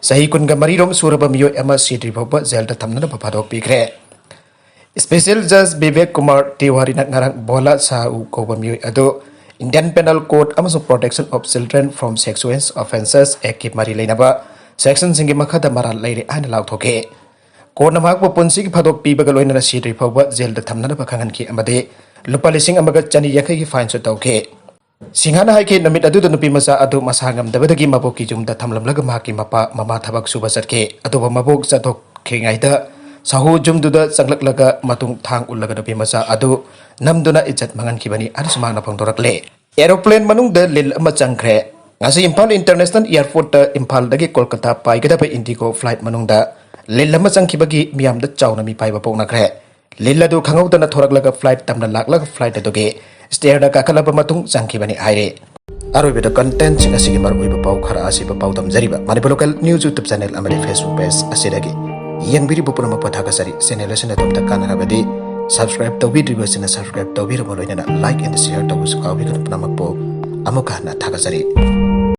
ꯆꯍꯤ ꯀꯨꯟꯒ ꯃꯔꯤꯔꯣꯝ ꯁꯨꯔꯕ ꯃꯤꯑꯣꯏ ꯑꯃ ꯁꯤꯗ꯭ꯔꯤ ꯐꯥꯎꯕ ꯖꯦꯜꯗ ꯊꯝꯅꯅꯕ ꯐꯥꯗꯣꯛꯄꯤꯈ꯭ꯔꯦ꯫ Special Judge ꯕꯤꯕꯦꯛ ꯀꯨꯃꯥꯔ ꯇꯤꯋꯥꯔꯤꯅ ꯉꯔꯥꯡ ꯚꯣꯂꯥ ꯁꯥꯍꯨ ꯀꯧꯕ ꯃꯤꯑꯣꯏ ꯑꯗꯨ Indian Penal Code ꯑꯃꯁꯨꯡ Protection of Children from Sexual Offences Actꯀꯤ ꯃꯔꯤ ꯂꯩꯅꯕ sectionꯁꯤꯡꯒꯤ ꯃꯈꯥꯗ ꯃꯔꯥꯜ ꯂꯩꯔꯦ ꯍꯥꯏꯅ ꯂꯥꯎꯊꯣꯛꯈꯤ꯫ Courtꯅ ꯃꯍꯥꯛꯄꯨ ꯄꯨꯟꯁꯤꯒꯤ ꯐꯥꯗꯣꯛ ꯄꯤꯕꯒ ꯂꯣꯏꯅꯅ ꯁꯤꯗ꯭ꯔꯤ ꯐꯥꯎꯕ ꯖꯦꯜꯗ ꯊꯝꯅꯅꯕ ꯈꯪꯍꯟꯈꯤ ꯑꯃꯗꯤ ꯂꯨꯄꯥ ꯂꯤꯁꯤꯡ ꯑꯃꯒ ꯆꯅꯤ ꯌꯥꯡꯈꯩꯒꯤ fineꯁꯨ ꯇꯧꯈꯤ꯫ ꯁꯤꯡꯍꯥꯅ ꯍꯥꯏꯈꯤ, ꯅꯨꯃꯤꯠ ꯑꯗꯨꯗ ꯅꯨꯄꯤ ꯃꯆꯥ ꯑꯗꯨ ꯃꯁꯥ ꯉꯝꯗꯕꯗꯒꯤ ꯃꯕꯣꯛꯀꯤ ꯌꯨꯝꯗ ꯊꯝꯂꯝꯂꯒ ꯃꯍꯥꯛꯀꯤ ꯃꯄꯥ ꯃꯃꯥ ꯊꯕꯛ ꯁꯨꯕ ꯆꯠꯈꯤ꯫ ꯑꯗꯨꯕꯨ ꯃꯕꯣꯛ ꯆꯠꯊꯣꯛꯈꯤꯉꯩꯗ ꯁꯥꯍꯨ ꯌꯨꯝꯗꯨꯗ ꯆꯪꯂꯛꯂꯒ ꯃꯇꯨꯡ ꯊꯥꯡ ꯎꯠꯂꯒ ꯅꯨꯄꯤ ꯃꯆꯥ ꯑꯗꯨ ꯅꯝꯗꯨꯅ ꯏꯖꯠ ꯃꯥꯡꯍꯟꯈꯤꯕꯅꯤ ꯍꯥꯏꯅꯁꯨ ꯃꯍꯥꯛꯅ ꯐꯣꯡꯗꯣꯔꯛꯂꯦ꯫ Aeroplane ꯃꯅꯨꯡꯗ ꯂꯤꯜ ꯑꯃ ꯆꯪꯈ꯭ꯔꯦ꯫ ꯉꯁꯤ ꯏꯝꯐꯥꯜ International Airportꯇ ꯏꯝꯐꯥꯜꯗꯒꯤ ꯀꯣꯜꯀꯇꯥ ꯄꯥꯏꯒꯗꯕ IndiGo flight ꯃꯅꯨꯡꯗ ꯂꯤꯜ ꯑꯃ ꯆꯪꯈꯤꯕꯒꯤ ꯃꯤꯌꯥꯝꯗ ꯆꯥꯎꯅ ꯃꯤꯄꯥꯏꯕ ꯄꯣꯛꯅꯈ꯭ꯔꯦ꯫ ꯂꯤꯜ ꯑꯗꯨ ꯈꯪꯍꯧꯗꯅ ꯊꯣꯔꯛꯂꯒ flight ꯇꯝꯅ ꯂꯥꯛꯂꯒ flight ꯑꯗꯨꯒꯤ stairꯗ ꯀꯥꯈꯠꯂꯕ ꯃꯇꯨꯡ ꯆꯪꯈꯤꯕꯅꯤ ꯍꯥꯏꯔꯤ꯫ ꯑꯔꯣꯏꯕꯗ contentꯁꯤꯡ ꯑꯁꯤꯒꯤ ꯃꯔꯨꯑꯣꯏꯕ ꯄꯥꯎ ꯈꯔ ꯑꯁꯤꯕ ꯄꯥꯎꯗꯝꯖꯔꯤꯕ Manipur Local News YouTube channel ꯑꯃꯗꯤ Facebook page ꯑꯁꯤꯗꯒꯤ ꯌꯦꯡꯕꯤꯔꯤꯕ ꯄꯨꯝꯅꯃꯛꯄꯨ ꯊꯥꯒꯠꯆꯔꯤ꯫ Channel ꯑꯁꯤꯅ ꯑꯗꯣꯝꯗ ꯀꯥꯟꯅꯔꯕꯗꯤ subscribe ꯇꯧꯕꯤꯗ꯭ꯔꯤꯕꯁꯤꯡꯅ subscribe ꯇꯧꯕꯤꯔꯕ ꯂꯣꯏꯅꯅ like and share ꯇꯧꯕꯁꯨ ꯀꯥꯎꯕꯤꯒꯅꯨ꯫ ꯄꯨꯝꯅꯃꯛꯄꯨ ꯑꯃꯨꯛꯀ ꯍꯟꯅ ꯊꯥꯒꯠꯆꯔꯤ꯫